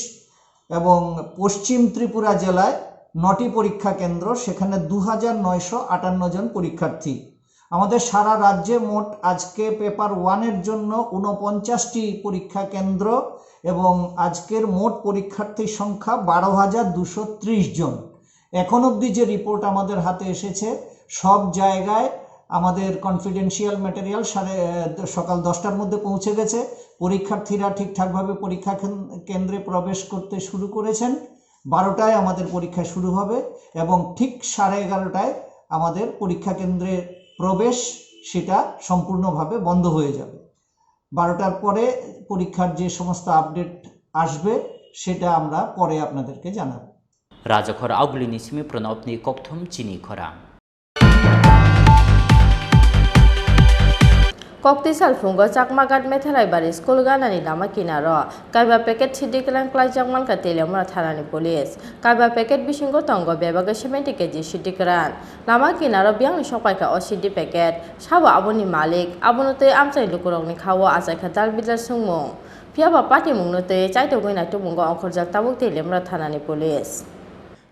এবং পশ্চিম ত্রিপুরা জেলায় নটি পরীক্ষা কেন্দ্র, সেখানে দু হাজার নয়শো আটান্ন জন পরীক্ষার্থী। আমাদের সারা রাজ্যে মোট আজকে পেপার ওয়ানের জন্য ঊনপঞ্চাশটি পরীক্ষা কেন্দ্র এবং আজকের মোট পরীক্ষার্থীর সংখ্যা বারো হাজার দুশো ত্রিশ জন। এখন অবধি যে রিপোর্ট আমাদের হাতে এসেছে, সব জায়গায় আমাদের কনফিডেন্সিয়াল ম্যাটেরিয়াল সাড়ে, আহ, সকাল দশটার মধ্যে পৌঁছে গেছে। পরীক্ষার্থীরা ঠিকঠাকভাবে পরীক্ষা কেন-, কেন্দ্রে প্রবেশ করতে শুরু করেছেন। বারোটায় আমাদের পরীক্ষা শুরু হবে এবং ঠিক সাড়ে এগারোটায় আমাদের পরীক্ষা কেন্দ্রে প্রবেশ সেটা সম্পূর্ণভাবে বন্ধ হয়ে যাবে। বারোটার পরে পরীক্ষার যে সমস্ত আপডেট আসবে, সেটা আমরা পরে আপনাদেরকে জানাবো। Rajakhor Augulini simi Pranabni kokthum chini khorang. Kokti salphungo Chakmaghat Methelaibari school ganani lama kinaro kaiba packet sidi kwrang klaijak mankha Teliamura thanani police. Kaiba packet bisingo tongo bebagwi seventy K G sidi kwrang. Lama kinaro biyangni sokpaikha o sidi packet. Sabo aboni malik, abono tei amchaini lukurokni khao achaikha dal bidal swngmung. Phiyaba patimungno tei chaitogwi naitukmungo ongkhorjak tabuk Teliamura thanani police.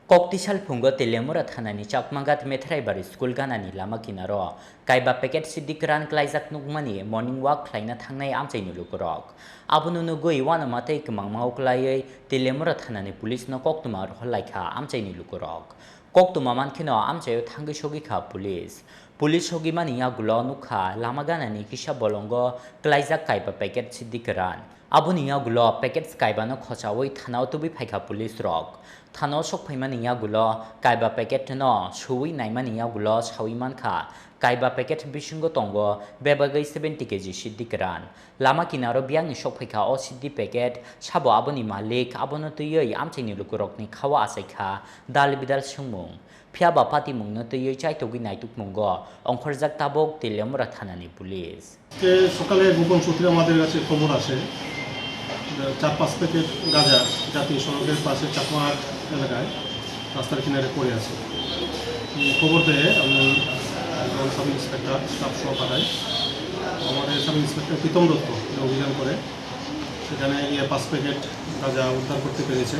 Koktisal phungo Teliamura thanani Chakmagat Metherai Bari school ganani lama kinaro kaiba packet sidi kwran klaijak nukmani morning walk khlaina thangnai amchaini lukurok. Abono nugwi uanama tei kwmangma uklaiwi Teliamura thanani police no koktwma rohorlaikha amchaini lukurok. Koktwma mankheno amchaio thangwi sogwikha police. Police sogwimani yagulo nukha lama ganani kisa bolongo klaijak kaiba packet sidi kwran. Aboni yagulo packets kaibano khochaui thanao tubui phaikha police rok. Thanao sokphaimani yagulo kaiba packet no suui naimani yagulo saui mankha, kaiba packet bisingo tongo bebagwi seventy K G sidi kwran. Lama kinaro biyangni sokphaikha o sidi packet, sabo aboni malik, abono twiwi amchaini lukurokni khao achaikha dal bidal swngmung. Phiya ba patimungno twiwi chaitogwi naitukmungo ongkhorjak tabuk Teliamura thanani police. আজকে সকালে গোপন সূত্রে আমাদের কাছে খবর আসে যে চার পাঁচ প্যাকেট গাঁজা জাতীয় সড়কের পাশে চাকমাহাট এলাকায় রাস্তার কিনারে পড়ে আছে। এই খবর পেয়ে আমি একজন সাব ইন্সপেক্টর স্টাফ সহ পাঠাই। আমাদের সাব ইন্সপেক্টর প্রীতম দত্ত যে অভিযান করে, সেখানে গিয়ে পাঁচ প্যাকেট গাঁজা উদ্ধার করতে পেরেছে।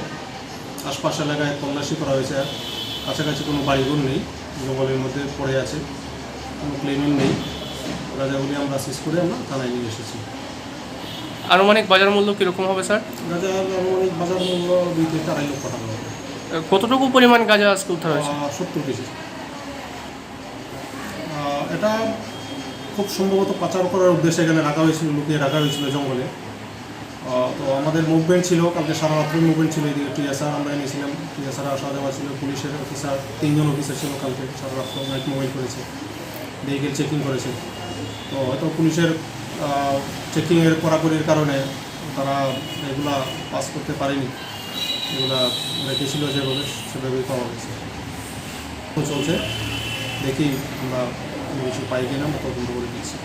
আশপাশ এলাকায় তল্লাশি করা হয়েছে, কাছাকাছি কোনো বাড়িঘর নেই, জঙ্গলের মধ্যে পড়ে আছে, কোনো ক্লেইমও নেই। গাঁজাগুলি আমরা সিজ করে আমরা থানায় নিয়ে এসেছি। আনুমানিক বাজার মূল্য কীরকম হবে, স্যার? গাঁজার আনুমানিক বাজার মূল্য দুই থেকে আড়াই লক্ষ টাকা হবে। কতটুকু পরিমাণ গাঁজা আজকে উদ্ধার হয়েছে? আহ, সত্তর কেজি। আহ, এটা খুব সম্ভবত পাচার করার উদ্দেশ্যে এখানে রাখা হয়েছিল, লুকিয়ে রাখা হয়েছিল জঙ্গলে। আহ, তো আমাদের মুভমেন্ট ছিল, কালকে সারা রাত্রি মুভমেন্ট ছিল, এদিকে টিএসআর আমরা এনেছিলাম, টিএসআর আসা যাওয়া ছিল, পুলিশের অফিসার, তিনজন অফিসার ছিল কালকে সারা রাত্র নাইট মুভমেন্ট করেছে, ভেহিকেল চেকিং করেছে। তো হয়তো পুলিশের, আহ, চেকিংয়ের কড়াকড়ির কারণে তারা এগুলা পাস করতে পারেনি, এগুলা রেখেছিল যেভাবে সেভাবেই পাওয়া গেছে। তো চলছে, দেখি আমরা কোনো কিছু পাই কিনা, আমরা তদন্ত করে দিচ্ছি।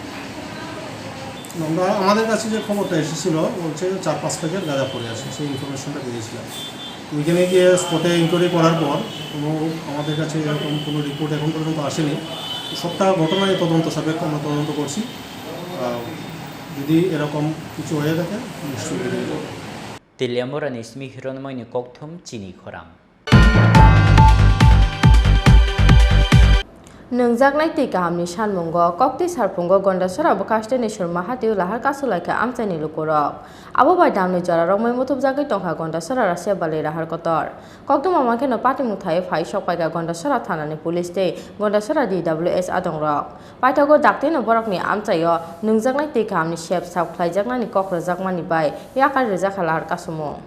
আমরা, আমাদের কাছে যে খবরটা এসেছিল, বলছে যে চার পাঁচ প্যাকেট গাঁজা পড়ে আছে, সেই ইনফরমেশনটা পেয়েছিলাম। ওইখানে গিয়ে স্পটে ইনকোয়ারি করার পর কোনো, আমাদের কাছে এরকম কোনো রিপোর্ট এখন পর্যন্ত আসেনি। সবটা ঘটনায় তদন্ত সাপেক্ষ আমরা তদন্ত করছি। আহ, যদি এরকম কিছু হয়ে থাকে, নিশ্চয়ই বেরিয়ে যাবে। Teliamurani simi hironmani kokthum chini khorang. Nwngjaknai twi kahamni sanmungo Kokti Sarphungo Gondasora bwkhak steni surma hatio lahar kasulaikha amchaini lukurok. Abo bai damni jorarok mui muthubjagwi tongkha Gondasora Russia bali lahar kotor. Koktwma mankheno patimung thaiwi phai sokpaikha Gondasora thanani police tei Gondasora D W S adongrok. Paithago daktino borokni amchaio nwngjaknai twi kahamni sep sap khlaijaknani kok rwjakmani bai yakari rwjakha lahar kasumung.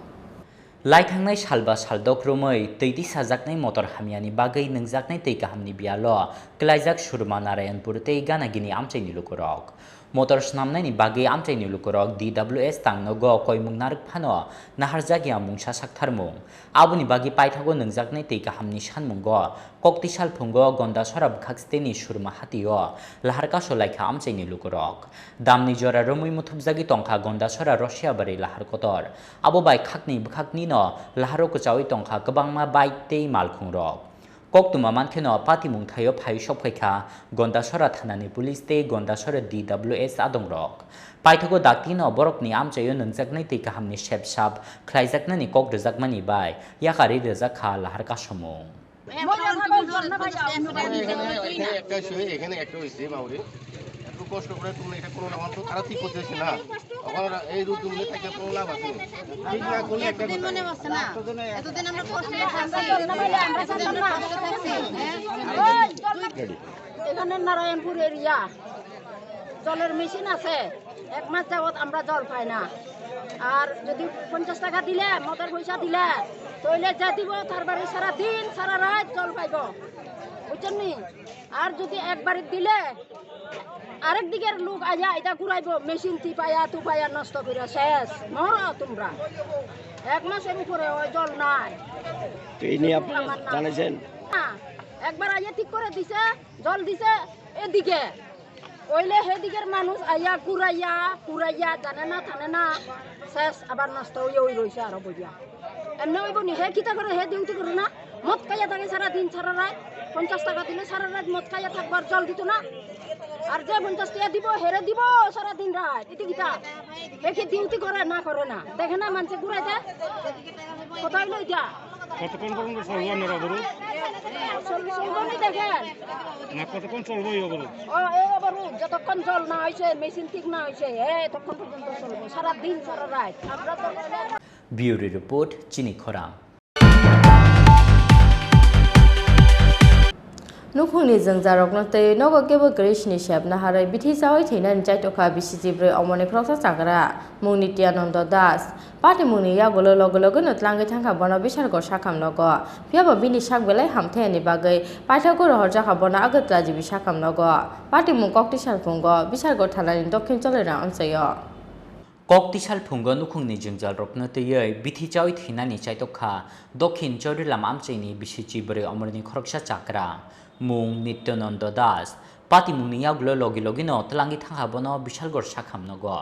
Laithangnai salba saldok romwi twi tisajaknai motor hamyani bagwi nwngjaknai twi kahamni biyalo klaijak Surma Narayanpur tei Ganagini amchaini lukurok. Motor swnamnaini bagwi amchaini lukurok D W S tangnogo koimung narwk phano naharjakya mungsa saktharmung. Aboni bagwi paithago nwngjaknai twi kahamni sanmungo Kokti Salphungo Gondasora bwkhak steni Surma hatio lahar kasulaikha amchaini lukurok. Damni jora romwi muthubjagwi tongkha Gondasora Russia bari lahar kotor. Abo bai khakni bwkhaknino laharo kwchaui tongkha kwbangma bike tei malkhungrok. Koktwma mankheno patimung thaio phaiwi sokphaikha Gondasora thanani police tei Gondasora D W S adongrok. Paithago daktino borokni amchaio nwngjaknai twi kahamni sep sap khlaijaknani kok rwjakmani bai yakari rwjakha lahar kasomung. এখানে, এখানে একটা হয়েছে, এখানে একটা হয়েছে, মামুনি। একটু কষ্ট করে তুমি এটা করো না, আমার তো তারা ঠিক করতেছে না। ওখানে এই রোদ তুমি থাকে কোনো লাভ আছে না। ঠিক না করলে একটা এতদিন কথা। মনে হচ্ছে না, এতদিন আমরা কষ্ট করে থাকছি। এতদিন আমরা কষ্ট থাকছি, হ্যাঁ? এখানে নারায়ণপুর এরিয়া, জলের মেশিন আছে, এক মাস যাবত আমরা জল পাই না। আর যদি পঞ্চাশ টাকা দিলে, মদের পয়সা দিলে, তাহলে যে দিব, তার বাড়ি সারা দিন, সারা রাত জল পাইব, বুঝছেন নি? আর যদি একবারে দিলে, আরেক দিকের লোক আইয়া এটা ঘুরাইব, মেশিন টিপাইয়া, টুপাইয়া নষ্ট করে শেষ। মরো তোমরা। এক মাসের উপরে ওই জল নাই। তো এই নিয়ে আপনারা আমার না। জানাইছেন? হ্যাঁ, একবার আইয়া ঠিক করে দিছে, জল দিছে এদিকে। ওইলে হেদিকের মানুষ আইয়া ঘুরাইয়া, ঘুরাইয়া, জানে না, থানে না, শেষ আবার নষ্ট হইয়া ওই রইছে আরো বইয়া। এমনি ওই বনি, হে কিতা করে, হে ডিউটি করে না, মদ খাইয়া থাকে সারা দিন, সারা রাত, পঞ্চাশ টাকা দিলে সারা রাত মদ খাইয়া থাকবার জল দিত না। আর যে পঞ্চাশ টাকা দিব, হেরে দিব সারা দিন রাত, এটা কিতা? হে কি ডিউটি করে না করে না, দেখে না মানছে ঘুরাইতে? কোথায় লই যা? কতক্ষণ পর্যন্ত চলবো আপনার অবরোধ? চলবো, চলবো না দেখেন। না, কতক্ষণ চলবো এই অবরোধ? ও, এই অবরোধ যতক্ষণ জল না হয়েছে, মেশিন ঠিক না হয়েছে, এতক্ষণ পর্যন্ত চলবো, সারা দিন, সারা রাত। আমরা তো Bureau Report, Chini Khorang. Nukhungni jwngjarokno twi nogo kebo Greece-ni sepna harwi bithi chaui thwinani chaitokha bisi chibrwi omorni khoroksa chagra mung Nityananda Das. Patimungni yagulo loge loge no tlangwi thangkha bono Bishargor sakham nogo. Phiyaba bini sak belai hamthayani bagwi paithago rohorjakha bono Agartala G B sakham nogo. Patimung kokti salphungo Bishargor thanani dokhin cholairang amchaio. Kokti salphungo nukhungni jwngjalrokno twiwi bithi chaui thwinani chaitokha Dokhin Chorilam amchaini bisi chibrwi omorni khoroksa chakra mung Nityananda Das. Patimungni yagulo logi logino twlangwi thangkha bono Bishalgor sakham nogo.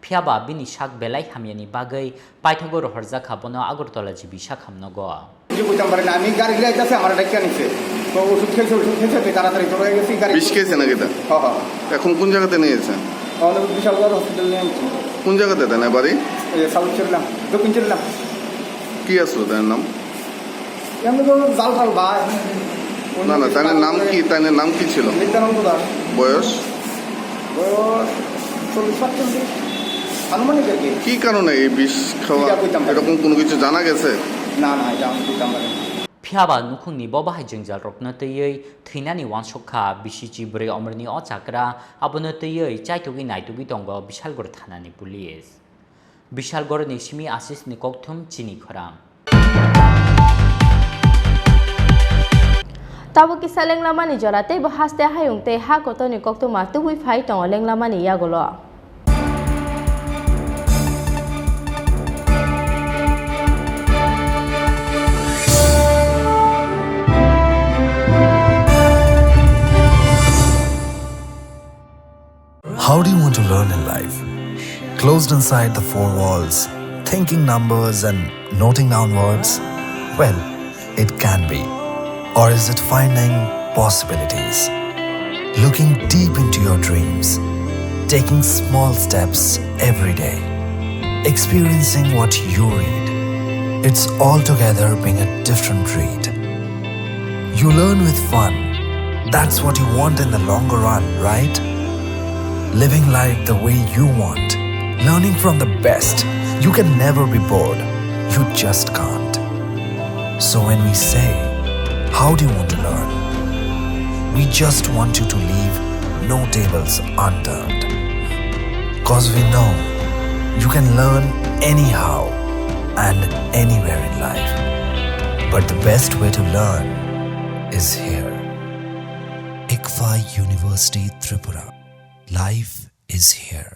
Phiyaba bini sak belai hamyani bagwi paithago rohorjakha bono Agartala G B sakham nogo. কিছু বুঝতাম পারি না, আমি গাড়ি দিয়ে যাচ্ছি, আমার একটা কেন নিচ্ছে। তো ওষুধ খেয়েছে, ওষুধ খেয়েছে, তো তাড়াতাড়ি জড়ো হয়ে গেছি গাড়ি। বিষ খেয়েছে নাকি তা? হ্যাঁ, হ্যাঁ। এখন কোন জায়গাতে নিয়ে গেছে? আমাদের বিশালগড় হসপিটাল নিয়ে আনছি। কোন জায়গাতে তাই না বাড়ি? এই সাউথ চললাম, দক্ষিণ চললাম। কি আসলো তার নাম? এমনি তো জাল টাল বা না, না, তাইনের নাম কি? তাইনের নাম কি ছিল? নিত্যানন্দ দাস। বয়স? বয়স চল্লিশ সাতচল্লিশ, আনুমানিক আর কি। কি কারণে এই বিষ খাওয়া, এটা কইতাম পারি না। এরকম কোনো কিছু জানা গেছে? না, না, এটা আমি কইতাম পারি না। Phiyaba nukhungni bo bahai jwngjalrokno twiwi thwinani uansukha bisi chibrwi omorni o chakra, abono twiwi chaitugwi naitugwi tongo Bishalgor thanani police. Bishalgorni simi Asisni kokthum Chini Khorang. Tabuk kisa lenglamani jora tei bo haste hayung tei ha kotorni koktwma tubui phai tongo lenglamani yagulo. How do you want to learn in life? Closed inside the four walls, thinking numbers and noting down words? Well, it can be. Or is it finding possibilities? Looking deep into your dreams, taking small steps every day, experiencing what you read. It's altogether being a different breed. You learn with fun. That's what you want in the longer run, right? Living life the way you want, learning from the best. You can never be bored. You just can't. So when we say, "How do you want to learn?" we just want you to leave no tables unturned. 'Cause we know you can learn anyhow and anywhere in life. But the best way to learn is here. ICFAI University Tripura. Life is here.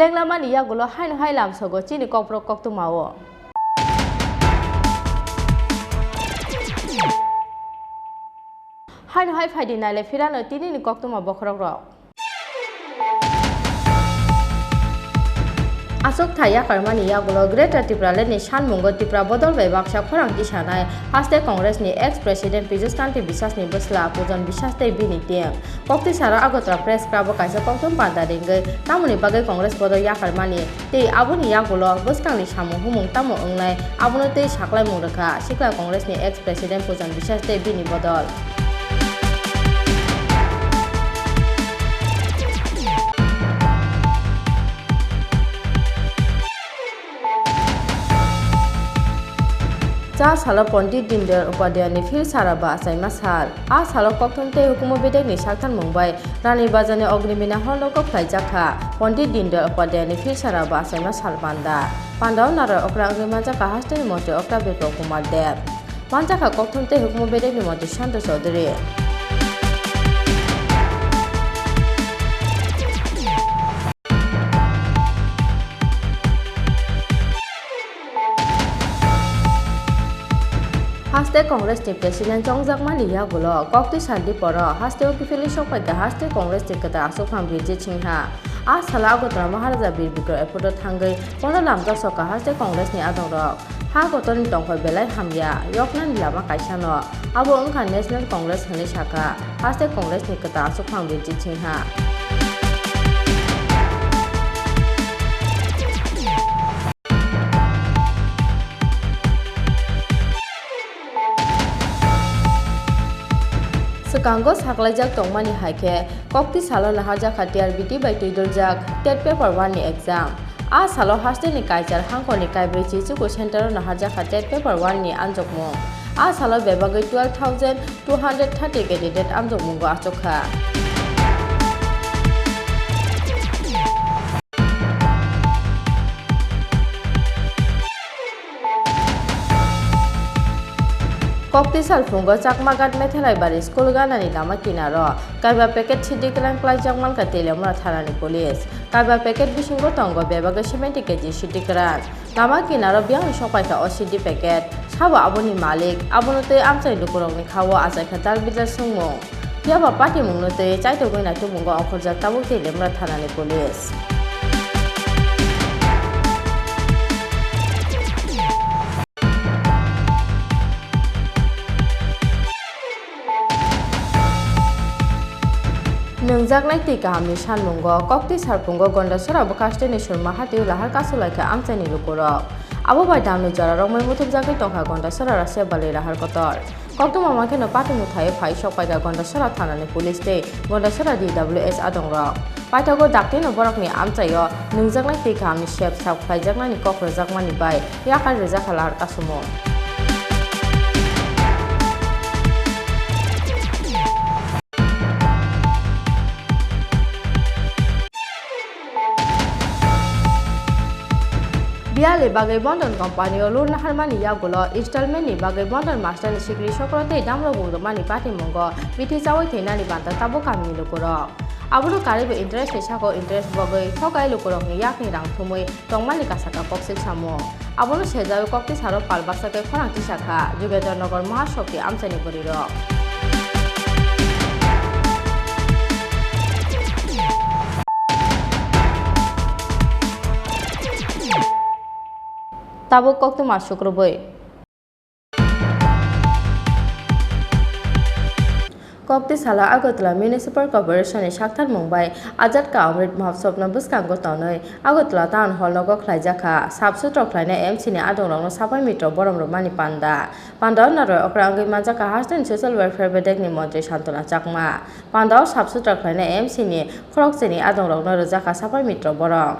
Lenglamani yagulo haino hai lamsogo chini kokborok koktwmao. Haino hai phaidi naile phirano tinini koktwma bokhorokrok. Aswk thai yakarmani yagulo Greater Tipraland ni sanmungo Tipra bodol bai baksa khorang tisanai haste Congress ni ex President Pijus Kanti Biswas ni bwsla Pujon Biswas tei bini team. Koktwisa ro Agartala Press Club o kaisa koktwma panda ringwi tamoni bagwi Congress bodol yakarmani tei aboni yagulo bwskangni samung humung tamo wngnai abono tei saklaimung rwkha sikla Congress ni ex President Pujon Biswas tei bini bodol. A salo Pondit Dindayal Upadhyayani phil sara ba achaima sal. A salo kokthum tei hukumu bedekni saktharmung bai Rani Bazarni Ognimina hor nogo khlaijak kha Pondit Dindayal Upadhyayani phil sara ba achaima sal panda. Pandao narwk okra wngwi manjak kha hasteni montri Okra Biplab Kumar Deb. Manjak kha kokthum tei hukumu bedekni montri Shanto Chaudhary. Haste Congress ni President chongjakmani yagulo kokti sal diporo hasteo kiphilwi sokphaikha haste Congress ni kwtal aswkphang Bijit Singha. A salo Agartala Maharaja Bir Bikram Airport o thangwi bono lamjak sokha haste Congress ni adongrok. Ha kotorni tongthai belai hamya, yoknani lama kaisano. Abo wngkha National Congress hwnwi sakha, haste Congress ni kwtal aswkphang Bijit Singha. Swkango saklaijak tongmani hai khe, kokti salo naharjakha T R B T bai twidoljak TET Paper one ni exam. A salo hasteni Kaichar hangkhorni kaibrwi Chichuku center-o naharjakha TET Paper one ni anjokmung. A salo bebagwi twelve thousand two hundred thirty candidate anjokmungo achukha. Kokti salphungo Chakmaghat Methelaibari school ganani lama kinaro kaiba packet sidi kwrang klaijak mankha Teliamura thanani police. Kaiba packet bisingo tongo bebagwi seventy K G sidi kwrang. Lama kinaro biyangni sokpaikha o sidi packet. Sabo aboni malik, abono tei amchai lukurokni khao achaikha dal bidal swngmung. Phiya ba patimungno twi chaitogwi naitukmungo ongkhorjak tabuk Teliamura thanani police. Nwngjaknai twi kahamni sanmungo kokti salphungo Gondasora bwkhasteni surma hatio lahar kasulaikha amchaini lukurok. Abo bai damni jorarok mui muthubjagwi tongkha Gondasora Rasebali lahar kotor. Koktwma mankhe no patimung thaiwi phai sokpaikha Gondasora thanani police tei Gondasora D W S adongrok. Paithago daktino borokni amchaio nwngjaknai twi kahamni sep sap khlaijaknani kok rwjakmani bai yakar rwjakha lahar kasumung. Biyali bagwi Bondon company-o lurna harmani yagulo installment-ni bagwi Bondon master-ni sikri sokro tei damrok bumrwmani patimungo bithi chaui thwinani banta tabuk kamini lukurok. Abono karwibo interest-ni sako interest bogwi thokai lukurokni yakni rang thumwi tongmani kasaka koksik samung. Abono sejaui kokti saro pal baksa khe khorang tisakha Jugendra Nagar Mahashakti amchaini bwrwirok. Tabuk koktwma sukrubwi. Kokti salo Agartala Municipal Corporation ni saktharmung bai Azad Ka Amrit Mahotsav no bwskango tonwi Agartala Town Hall nogo khlaijakha sap sutro khlainai M C ni adongrokno sapai mitro borom rwmani panda. Pandao narwk okra wngwi manjakha Haste and Social Welfare bedekni montri Santona Chakma. Pandao sap sutro khlainai M C ni khorokchini adongrokno rwjakha sapai mitro borom.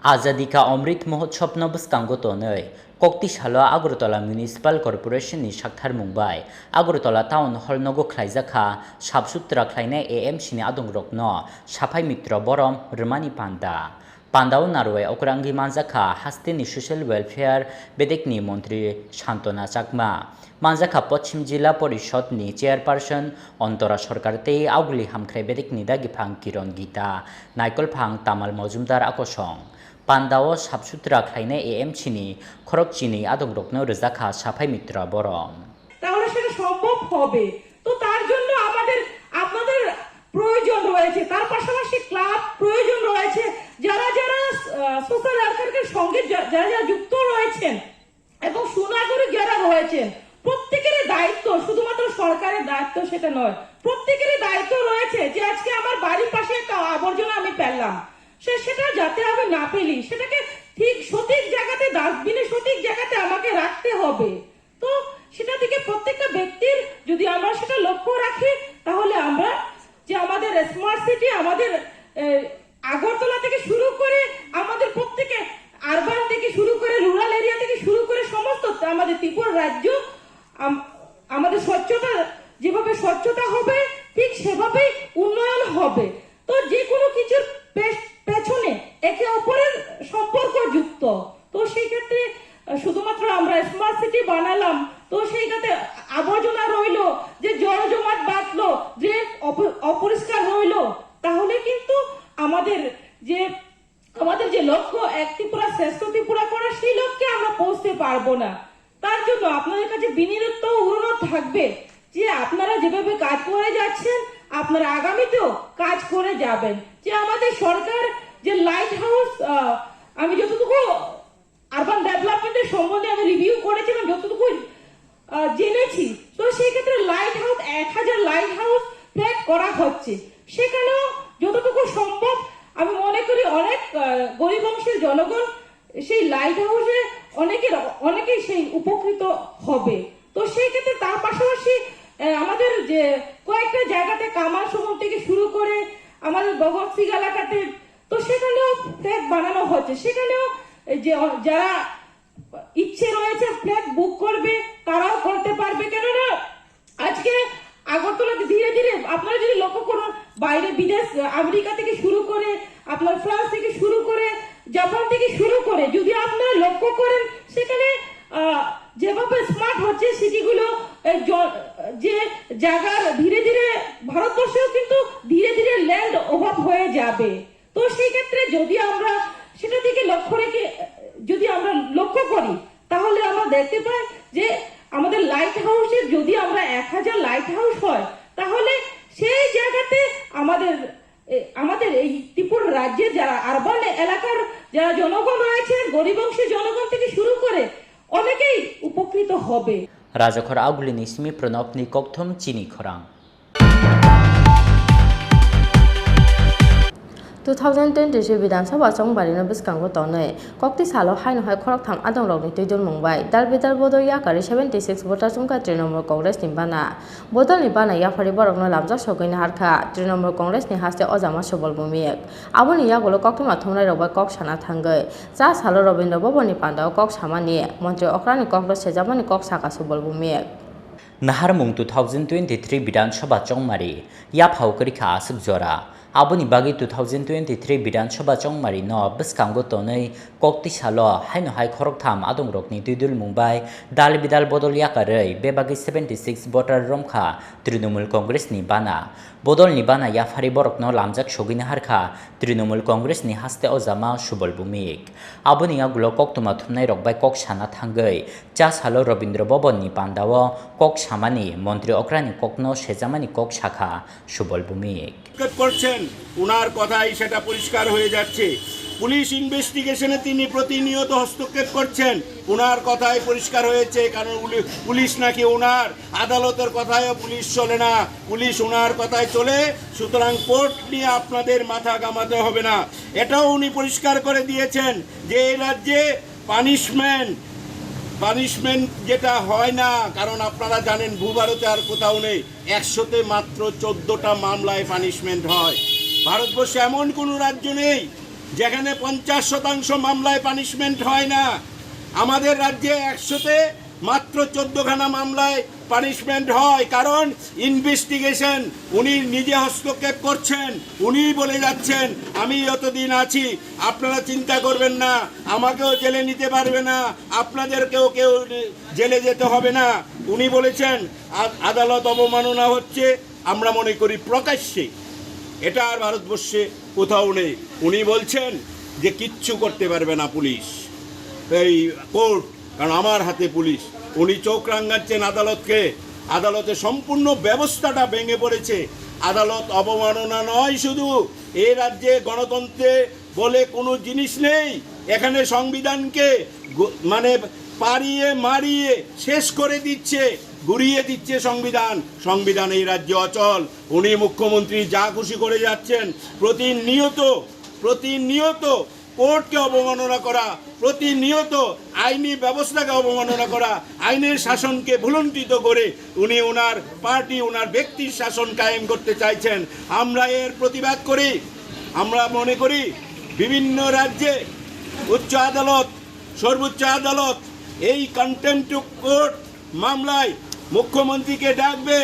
Azadi Ka Amrit Mahotsav no bwskango tonwi, kokti salo Agartala Municipal Corporation ni saktharmung bai Agartala Town Hall nogo khlaijakha sap sutra khlainai A M C ni adongrokno sapai mitro borom rwmani panda. Pandao narwai okra wngwi manjakha hasteni Social Welfare bedekni montri Santona Chakma. Manjakha Pochim Jila Porishod ni Chairperson Ontora Sarkar tei Auguli Hamkrai bedekni dagiphang Kiron Gita, Naikolphang Tamal Mojumdar akosong. Pandao sap sutra khlainai A M C ni khorokchini adongrokno rwjakha sapai mitro borom. তাহলে সেটা সম্ভব হবে। তো তার জন্য আমাদের আপনাদের প্রয়োজন রয়েছে, তার পাশাপাশি ক্লাব প্রয়োজন রয়েছে। যারা যারা, আহ, সোশ্যাল ওয়ার্কারের সঙ্গে যা-, যারা যারা যুক্ত রয়েছেন এবং সুনাগরিক যারা রয়েছেন, প্রত্যেকেরই দায়িত্ব, শুধুমাত্র সরকারের দায়িত্ব সেটা নয়, প্রত্যেকেরই দায়িত্ব রয়েছে যে আজকে আমার বাড়ির পাশে একটা আবর্জনা আমি ফেললাম, সে সেটা যাতে আমি না ফেলি, সেটাকে ঠিক সঠিক জায়গাতে, ডাস্টবিনে সঠিক জায়গাতে আমাকে রাখতে হবে। তো সেটা থেকে প্রত্যেকটা ব্যক্তির যদি আমরা সেটা লক্ষ্য রাখি, তাহলে আমরা যে আমাদের স্মার্ট সিটি, আমাদের, এ, আগরতলা থেকে শুরু করে আমাদের প্রত্যেকে আরবান থেকে শুরু করে রুরাল এরিয়া থেকে শুরু করে সমস্ত আমাদের ত্রিপুরা স্বচ্ছতা হবে, ঠিক সেভাবেই উন্নয়ন হবে। তো যে কোনো কিছুর পেছ-, পেছনে একে অপরের সম্পর্ক যুক্ত। তো সেই ক্ষেত্রে, আহ, শুধুমাত্র আমরা স্মার্ট সিটি বানালাম, তো সেই ক্ষেত্রে আবর্জনা রইলো, যে জল জমাট বাঁধলো, ড্রেন অপ-, অপরিষ্কার রইলো, তাহলে কিন্তু আমাদের যে, আমাদের যে লক্ষ্য এক ত্রিপুরা শ্রেষ্ঠ ত্রিপুরা করা, সেই লক্ষ্যে আমরা পৌঁছতে পারবো না। তার জন্য আপনাদের কাছে বিনীত অনুরোধ থাকবে যে আপনারা যেভাবে কাজ করে যাচ্ছেন, আপনারা আগামীতেও কাজ করে যাবেন। যে আমাদের সরকার যে লাইট হাউস, আহ, আমি যতটুকু আরবান ডেভেলপমেন্টের সম্বন্ধে আমি রিভিউ করেছিলাম, যতটুকু, আহ, জেনেছি, তো সেই ক্ষেত্রে লাইট হাউস, এক হাজার লাইট হাউস ফ্ল্যাট করা হচ্ছে। সেখানেও যতটুকু সম্ভব আমি মনে করি অনেক, আহ, গরিব অংশের জনগণ সেই লাইট হাউসে অনেকের, অনেকেই সেই উপকৃত হবে। তো সেই ক্ষেত্রে তার পাশাপাশি, আহ, আমাদের যে কয়েকটা জায়গাতে কামারশোভন থেকে শুরু করে আমাদের ভগৎ সিং এলাকাতে, তো সেখানেও ফ্ল্যাট বানানো হচ্ছে। সেখানেও এই যে অ-, যারা ইচ্ছে রয়েছে ফ্ল্যাট বুক করবে, তারাও করতে পারবে। কেননা আজকে আগরতলাতে ধীরে ধীরে আপনারা যদি লক্ষ্য করুন, বাইরে বিদেশ, আমেরিকা থেকে শুরু করে, আপনার ফ্রান্স থেকে শুরু করে, জাপান থেকে শুরু করে, যদি আপনারা লক্ষ্য করেন, সেখানে, আহ, যেভাবে স্মার্ট হচ্ছে সিটিগুলো, এই জ-, যে জায়গার ধীরে ধীরে ভারতবর্ষেও কিন্তু ধীরে ধীরে ল্যান্ড অভাব হয়ে যাবে। তো সেই ক্ষেত্রে যদি আমরা সেটা দিকে লক্ষ্য রেখে, যদি আমরা লক্ষ্য করি, তাহলে আমরা দেখতে পাই যে আমাদের লাইট হাউসে যদি আমরা এক হাজার লাইট হাউস হয়, তাহলে সেই জায়গাতে আমাদের, এ, আমাদের এই ত্রিপুরা রাজ্যের যারা আরবান এলাকার যারা জনগণ রয়েছে, গরিব অংশের জনগণ থেকে শুরু করে অনেকেই উপকৃত হবে। Rajakhor Agulini simi Pranabni kokthum chini khorang. Two thousand twenty-three Bidhan Sabha chongmari no bwskango tonwi kokti salo haino hai khoroktham adong rokni twi dulmung bai dal bidal bodol yakarwi seventy six voter chumkha Trinamool Congress ni bana. Bodol ni bana yaphari borok no lamjak sogwi naharkha Trinamool Congress ni haste ojama Subal Bhumik. Aboni yagulo koktwma thumnai rok bai kok sana thangwi cha salo Rabindra Bhaban ni panda o kok samani montri okra ni kok no sejamani kok saka Subal Bhumik. Naharmung two thousand twenty-three Bidhan Sabha chongmari yaphao kwrwikha aswk jora. Aboni bagwi two thousand twenty-three Bidhan Sabha chongmari no bwskango tonwi kokti salo haino hai khoroktham adongrokni twi dulmung bai dal bidal bodol yakarwi bebagwi seventy six voter romkha Trinamool Congress ni bana. Bodol ni bana yaphari borokno lamjak sogwi naharkha Trinamool Congress ni haste ojama Subal Bhumik. Aboni yagulo koktwma thumnai rok bai kok sana thangwi cha salo Rabindra Bhaban ni panda o kok samani montri okrani kokno sejamani kok sakha Subal Bhumik. হস্তক্ষেপ করছেন, ওনার কথাই সেটা পরিষ্কার হয়ে যাচ্ছে। পুলিশ ইনভেস্টিগেশনে তিনি প্রতিনিয়ত হস্তক্ষেপ করছেন, ওনার কথাই পরিষ্কার হয়েছে, কারণ উলি-, পুলিশ নাকি ওনার, আদালতের কথায়ও পুলিশ চলে না, পুলিশ ওনার কথায় চলে। সুতরাং কোর্ট নিয়ে আপনাদের মাথা ঘামাতে হবে না। এটাও উনি পরিষ্কার করে দিয়েছেন যে এই রাজ্যে পানিশমেন্ট, পানিশমেন্ট যেটা হয় না, কারণ আপনারা জানেন ভূভারতে আর কোথাও নেই, একশোতে মাত্র চোদ্দটা মামলায় পানিশমেন্ট হয়। ভারতবর্ষে এমন কোনো রাজ্য নেই যেখানে পঞ্চাশ শতাংশ মামলায় পানিশমেন্ট হয় না। আমাদের রাজ্যে একশোতে মাত্র চোদ্দখানা মামলায় পানিশমেন্ট হয়, কারণ ইনভেস্টিগেশন উনি নিজে হস্তক্ষেপ করছেন, উনিই বলে যাচ্ছেন, "আমি যতদিন আছি আপনারা চিন্তা করবেন না, আমাকেও জেলে নিতে পারবে না, আপনাদেরকেও কেউ জেলে যেতে হবে না।" উনি বলেছেন, আ-, আদালত অবমাননা হচ্ছে, আমরা মনে করি প্রকাশ্যে, এটা আর ভারতবর্ষে কোথাও নেই। উনি বলছেন যে কিচ্ছু করতে পারবে না পুলিশ, এই কোর্ট, কারণ আমার হাতে পুলিশ। উনি চোখ রাঙাচ্ছেন আদালতকে, আদালতে সম্পূর্ণ ব্যবস্থাটা ভেঙে পড়েছে। আদালত অবমাননা নয় শুধু, এ রাজ্যে গণতন্ত্রে বলে কোনো জিনিস নেই। এখানে সংবিধানকে গ-, মানে পাড়িয়ে মারিয়ে শেষ করে দিচ্ছে, গুড়িয়ে দিচ্ছে সংবিধান। সংবিধান এই রাজ্যে অচল। উনি মুখ্যমন্ত্রী যা খুশি করে যাচ্ছেন। প্রতিনিয়ত, প্রতিনিয়ত কোর্টকে অবমাননা করা, প্রতিনিয়ত আইনি ব্যবস্থাকে অবমাননা করা, আইনের শাসনকে ভুলুণ্ঠিত করে উনি ওনার পার্টি, ওনার ব্যক্তির শাসন কায়েম করতে চাইছেন। আমরা এর প্রতিবাদ করি। আমরা মনে করি বিভিন্ন রাজ্যে উচ্চ আদালত, সর্বোচ্চ আদালত এই কন্টেম্পট অফ কোর্ট মামলায় মুখ্যমন্ত্রীকে ডাকবে।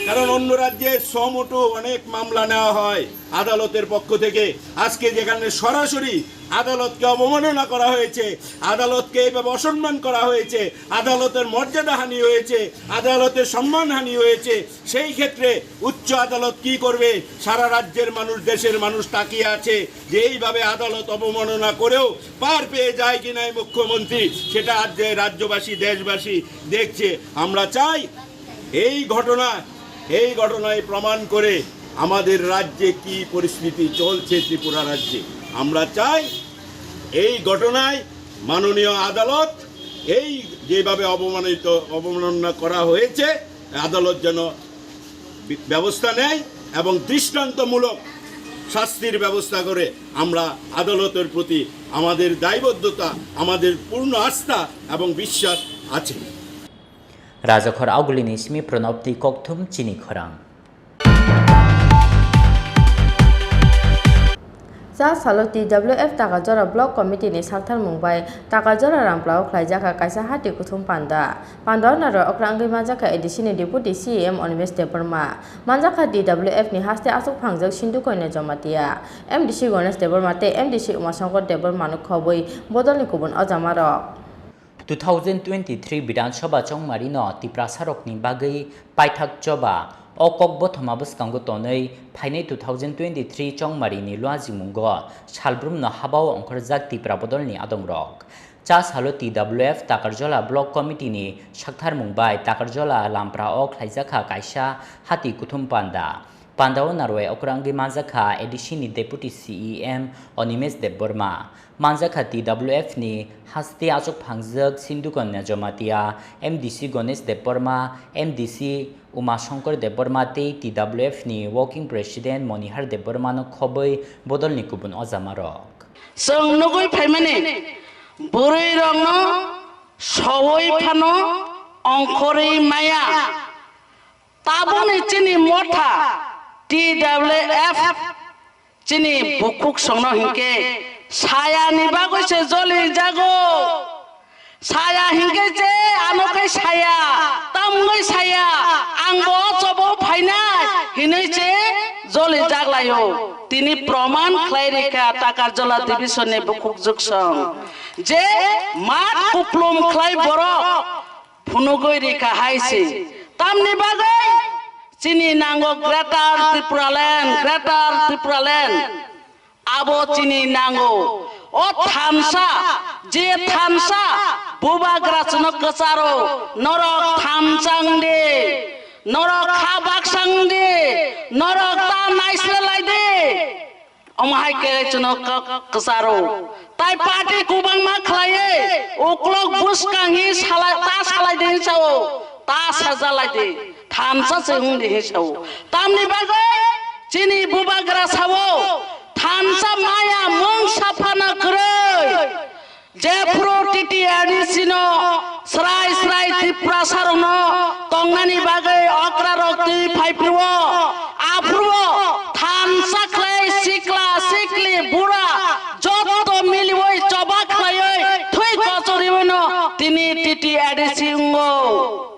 কারণ অন্য রাজ্যে সমোটো অনেক মামলা নেওয়া হয় আদালতের পক্ষ থেকে। আজকে যেখানে সরাসরি আদালতকে অবমাননা করা হয়েছে, আদালতকে এইভাবে অসম্মান করা হয়েছে, আদালতের মর্যাদা হানি হয়েছে, আদালতের সম্মান হানি হয়েছে, সেই ক্ষেত্রে উচ্চ আদালত কি করবে? সারা রাজ্যের মানুষ, দেশের মানুষ তাকিয়ে আছে যে এইভাবে আদালত অবমাননা করেও পার পেয়ে যায় কিনা এই মুখ্যমন্ত্রী, সেটা আজ যে রাজ্যবাসী, দেশবাসী দেখছে। আমরা চাই এই ঘটনা, এই ঘটনায় প্রমাণ করে আমাদের রাজ্যে কি পরিস্থিতি চলছে ত্রিপুরা রাজ্যে। আমরা চাই এই ঘটনায় মাননীয় আদালত এই যেভাবে অবমানিত, অবমাননা করা হয়েছে, আদালত যেন বি-, ব্যবস্থা নেয় এবং দৃষ্টান্তমূলক শাস্তির ব্যবস্থা করে। আমরা আদালতের প্রতি আমাদের দায়বদ্ধতা, আমাদের পূর্ণ আস্থা এবং বিশ্বাস আছে। Rajakhor Augulini simi Pranab twi kokthum chini khorang. Cha salo T W F Takarjora Block Committee ni saktharmung bai Takarjora Ramplao khlaijakha kaisa hati kuthum panda. Panda o narwai okra wngwi manjakha A D C ni Deputy C E M Animesh Debbarma. Manjakha T W F ni haste achuk phangjak Sindhu Konya Jamatia, M D C Ganesh Debbarma tei M D C Umashankar Debbarma no khobwi bodolni kubun ojamarok. Two thousand twenty-three Bidhan Sabha chongmarino Tiprasarokni bagwi paithak choba, o kok bothoma bwskango tonwi phainai two thousand twenty-three chongmarini luajimungo salbrumno habao ongkhorjak Tipra bodolni adongrok. Cha salo T W F Takarjala Block Committee ni saktharmung bai Takarjala Lampra o khlaijakha kaisa hati kuthum panda. Pandao narwai okra wngwi manjakha A D C ni Deputy C E M Animesh Debbarma, manjakha T W F ni haste achuk phangjak Sindhu Konya Jamatia, M D C Ganesh Debbarma, M D C Umashankar Debbarma tei T W F ni Working President Monihar Debbarma no khobwi bodolni kubun ojamarok. Chwng nugwi phaimani bwrwi rokno sowi phano ongkhorwi maya. Tabukni chini motha T W F chini bukhuk songno hinkhe sayani bagwi se joli jago. Saya hinkhe je ano khe saya, tamungwi saya, ang bo chobo phainai hinwi se joli jaglaio. Tini proman khlai rikha Takarjala division ni bukhuk juksong je mat kuplum khlai borok phunugwi rikha hai se. Tamni bagwi chini nango Greater Tipraland, Greater Tipraland. Abo chini nango. O thansa, je thansa, bubagra chwngno kwcharo, norok thansa wng di, norok kha baksa wng di, norok ta naisle lai di. Omo hai khe chwngno k-, kwcharo. Tai party kwbangma khlaiwi, uklok bwskang hi salai, ta salai di hinwi sao, ta sajalai di, thansa se wng di hinwi sao. Tamni bagwi chini bubagra sao, thansa maya mung saphana kwrwi. Jephru T T A D C no srai srai Tiprasarokno tongnani bagwi okrarok twi phaiphru-o, aphru-o thansa khlai sikla sikli bura jotto miliwi choba khlaiwi thwi kochoriwino tini T T A D C wngo.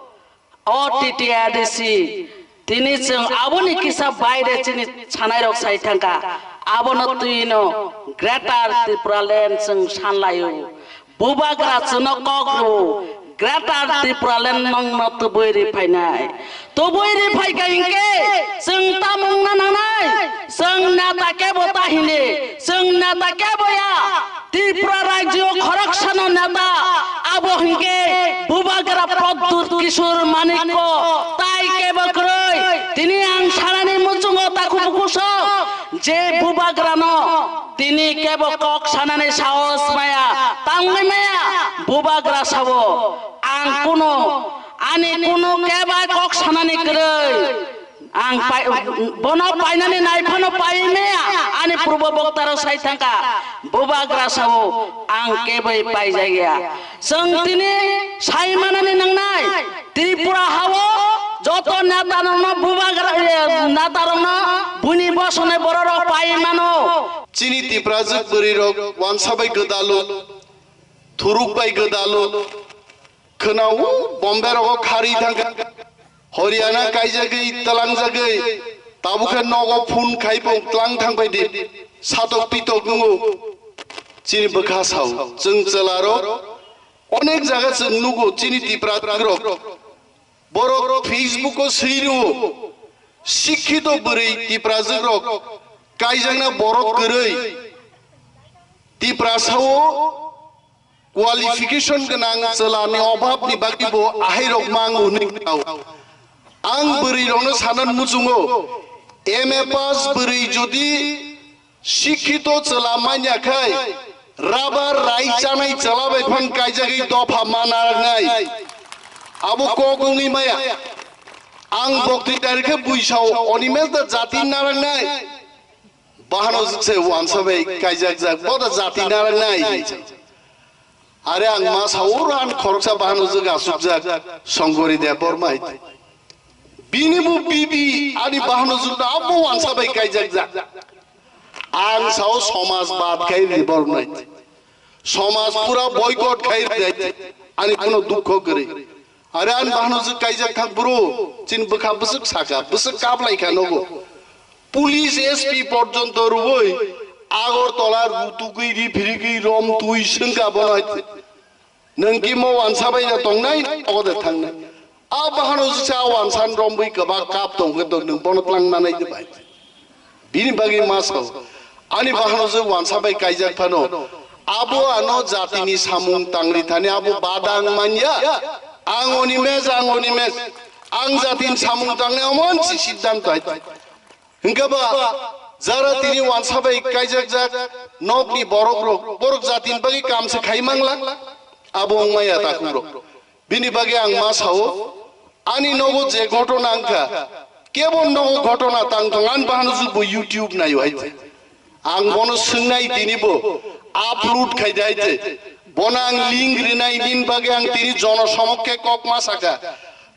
O T T A D C, tini chwng aboni kisa baire chini sanairok sai thangkha, abono twino Greater Tipraland chwng sanlaio. Bubagra chwngno kok rwo, Greater Tipraland nongno tubui ri phainai. Tubui ri phaikha hinkhe chwng tamo wngna nangnai, chwng neta kebo ta hini, chwng neta kebo ya. Tripura rajyo khoroksano neta, abo hinkhe Bubagra Pradyut Kishore Manikko, tai kebo kwrwi. Tini ang sanani muchungo takhu bukhuso je Bubagrano tini kebo kok sanani sahos maya, tangwi maya, Bubagra sao, ang kuno, ani kuno keba kok sanani kwrwi. Ang pai-, bono painani naiphano pai maya, ani purbo boktarok sai thangkha, Bubagra sao, ang keboi paijagya. Chwng tini sai manani nangnai, Tripura hao joto netarokno Bubagra, eh, netarokno buini bosonai bororok pai mano. Chini Tiprajwk bwrwirok wansa bai gwdalo, thuruk bai gwdalo, khwnao Bombay rogo khari thangkha. Haryana kaijagwi, tlangjagwi, tabukhe nogo phone khai pung tlang thang bai di. Satok pitok nungo. Chini bwkha sao. Chwng chwlarok onek jaga chwng nugo chini Tipra rok. Borok Facebook o swi rwo. Sikhito bwrwi Tipra rok kaijakna borok kwrwi. Tipra sao qualification gwnang chwlani obhabni bagwi bo ahairok mang hwnwi kau. Ang bwrwirokno sanan muchungo, M A pass bwrwi jodi sikhito chwla manya khai, rabar rai chanai chwla bai phang kaijagwi dopha ma narwknai. Abo kok wngwi maya. Ang bokti dari khe buisao Onimes da jati narwknai. Bahano jwk se wansa bai kaijak jak, bo da jati narwknai. Are ang ma sao ran khoroksa bahano jwk asuk jak, Songkori Debbarma hai. Bini bo bibi ani bahano jwk da abo wansa bai kaijak jak. Ang sao somaj bad khai Debbarma hai. Somaj pura boycott khai hai. Ani kuno dukho kwrwi. Are ani bahano jwk kaijak thang bro, chini bwkha bwswk saka, bwswk kaplai kha nogo. Police S P porjonto rwui Agartala rutugwi riphirigwi rom twi swngkha bono hai. Nwng kimo wansa bai da tongnai, ogo de thangnai. A bahano jisa wansan rombwi kwbak kap tongkhe to nwng bono tlang nanai de bai. Bini bagwi ma sao. Ani bahano je wansa bai kaijak phano. Abo ano jatini samung tangri thani abo badang manya. Ang Onimes, ang Onimes. Ang jatini samung tangni amon si siddhanto hai. Hingke ba jara tini wansa bai kaijak jak nokni borok rok, borok jatini bagwi kam se khai mangla. Abo wngmaya takhuk rok. Bini bagwi ang ma sao, ani nogo je ghotona wngkha, kebo nogo ghotona tang thong, ani bahano jwk bo YouTube naio hai te. Ang bono swngnai tini bo upload khai de hai te. Bono ang link rinai nini bagwi ang tini jono somokke kok ma saka.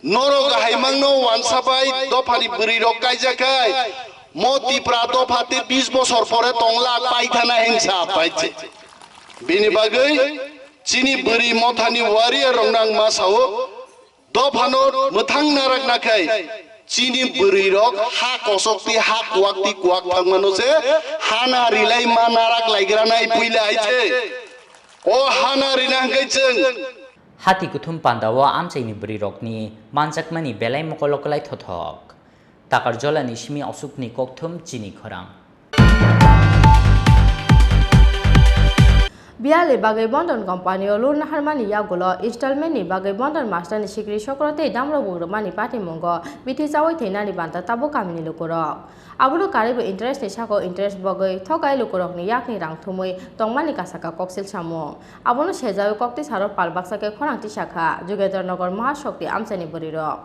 Norok hai mangno wansa bai dophani bwrwi rok kaijak khai. Mo Tipra dopha te bis bosor pore tongla paithana hinsa pai te. Bini bagwi chini bwrwi mothani warrior rok nang ma sao. Dophano mwthang narak nakhai, chini bwrwi rok ha kosok ti ha kuwak ti kuwak thangmano se hana rilai ma narak laigra nai puila hai se. O hana rina hwnkhe chwng. Hati kuthum pandao amchaini bwrwi rokni manjakmani belai mokolo kwlai thothok. Takar jolani simi osukni kokthum chini khorang. Biyalni bagwi Bondon company-o loan naharmani yagulo installment-ni bagwi Bondon masterni sikri sokro tei damrok bugrumani patimungo bithi chaui thwinani banta tabuk kamini lukurok. Abono karwibo interest-ni saka-o interest bogwi thokai lukurokni yakni rang thumwi tongmani kasaka koksil samung. Abono sejaui koktisaro pal baksa khe khorang tisakha Jugendra Nagar Mahashakti amchaini bwrwirok.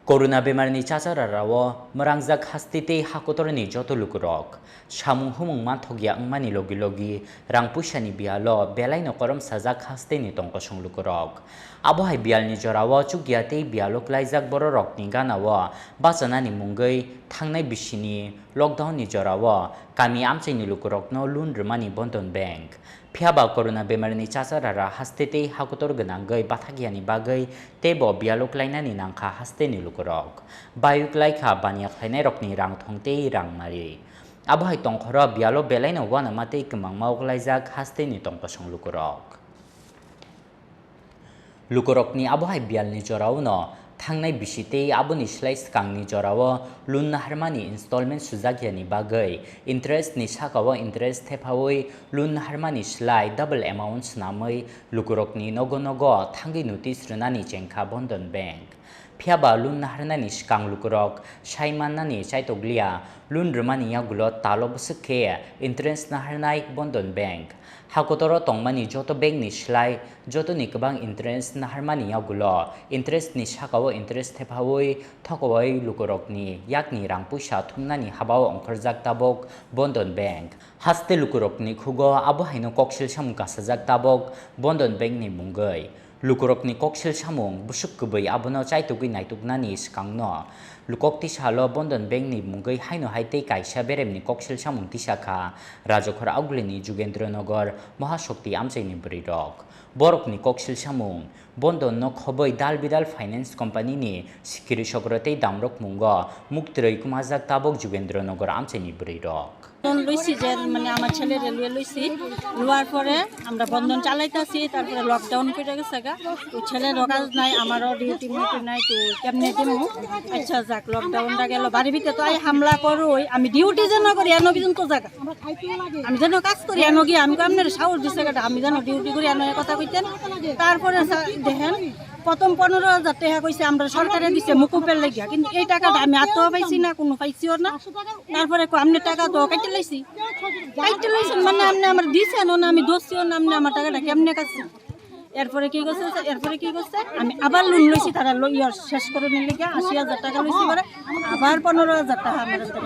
Corona bemarni chachararao mwrangjak haste tei hakotorni joto lukurok samung humung manthokya wngmani logi logi rang puisani biyalo belaino korom sajak hasteni tongkosong lukurok. Abohai biyalni jorao chukya tei biyalo klaijak bororokni ganao bachanani mungwi thangnai bisini lockdownni jorao kami amchaini lukurokno loan rwmani Bondon Bank. Phiya ba corona bemarni chacharara haste tei hakotor gwnangwi bathakyani bagwi teibo biyalo klainani nangkha hasteni lukurok. Bayuk laikha baniya khlainairokni rang thong tei rang mari. Abohai tongkhoro biyalo belaino uanama tei kwmangma uklaijak hasteni tongkosong lukurok. Lukurokni abohai biyalni jorao no thangnai bisi tei aboni slai swkangni jorao loan naharmani installment sujakyani bagwi interest ni sakao interest thephaui loan naharmani slai double amount swnamwi lukurokni nogo nogo thangwi notice rwnani chengkha Bondon Bank. Phiya ba loan naharnani swkang lukurok sai mannani chaitokliya, loan rwmani yagulo talo bwswk khe interest naharnai Bondon Bank. Hakotoro tongmani joto bankni slai jotoni kwbang interest naharmani yagulo interest ni sakao interest thephaui thokoui lukurokni yakni rang puisa thumnani habao ongkhorjak tabok Bondon Bank. Haste lukurokni khugo abohaino koksil samung kasajak tabok Bondon Bankni mungwi. Lukurokni koksil samung bwswk kwbwi abono chaitugwi naituknani swkangno lukok tisalo Bondon Bankni mungwi haino hai tei kaisa beremni koksil samung tisakha Rajakhor Augulini Jugendra Nagar Mahashakti amchaini bwrwirok. Borokni koksil samung Bondon no khoboi dal bidal finance company ni sikiri sokro tei damrok mungo muktrwi kwmajak tabok Jugendra Nagar amchaini bwrwi rok. Loan লইছি যে মানে আমার ছেলে রেলওয়ে লইছি, লওয়ার পরে আমরা বন্ধন চালাইতাছি, তারপরে লকডাউন পড়ে গেছে গা, তো ছেলেরও কাজ নাই, আমারও ডিউটি মিউটি নাই, তো কেমনে দিমু? আচ্ছা যাক, লকডাউনটা গেল, বাড়ির ভিতরে তো আই হামলা করো, আমি ডিউটি যেন করি এনো পর্যন্ত জায়গা, আমি যেন কাজ করি এনো গিয়ে, আমি আপনার সাহস দিছে গা, আমি যেন ডিউটি করি এনো কথা কইতেন। তারপরে দেখেন, প্রথম পনেরো হাজার টাকা কইছে আমরা সরকারে দিছে মুকুপের লাগিয়া, কিন্তু এই টাকাটা আমি আত্ম পাইছি না, কোনো পাইছিও না। তারপরে কো, "আপনি টাকা তো কাটতে লাইছি।" কাটতে লাইছেন মানে আপনি আমার দিছেন না, আমি দোষীও না, আপনি আমার টাকাটা কেমনে কাটছেন? এরপরে কি করছে? এরপরে কি করছে? আমি আবার লোন লইছি, তারা লো-, ইয়ার শেষ করে নিলে গিয়া আশি হাজার টাকা লইছি পরে আবার পনেরো হাজার টাকা আমার কাছে।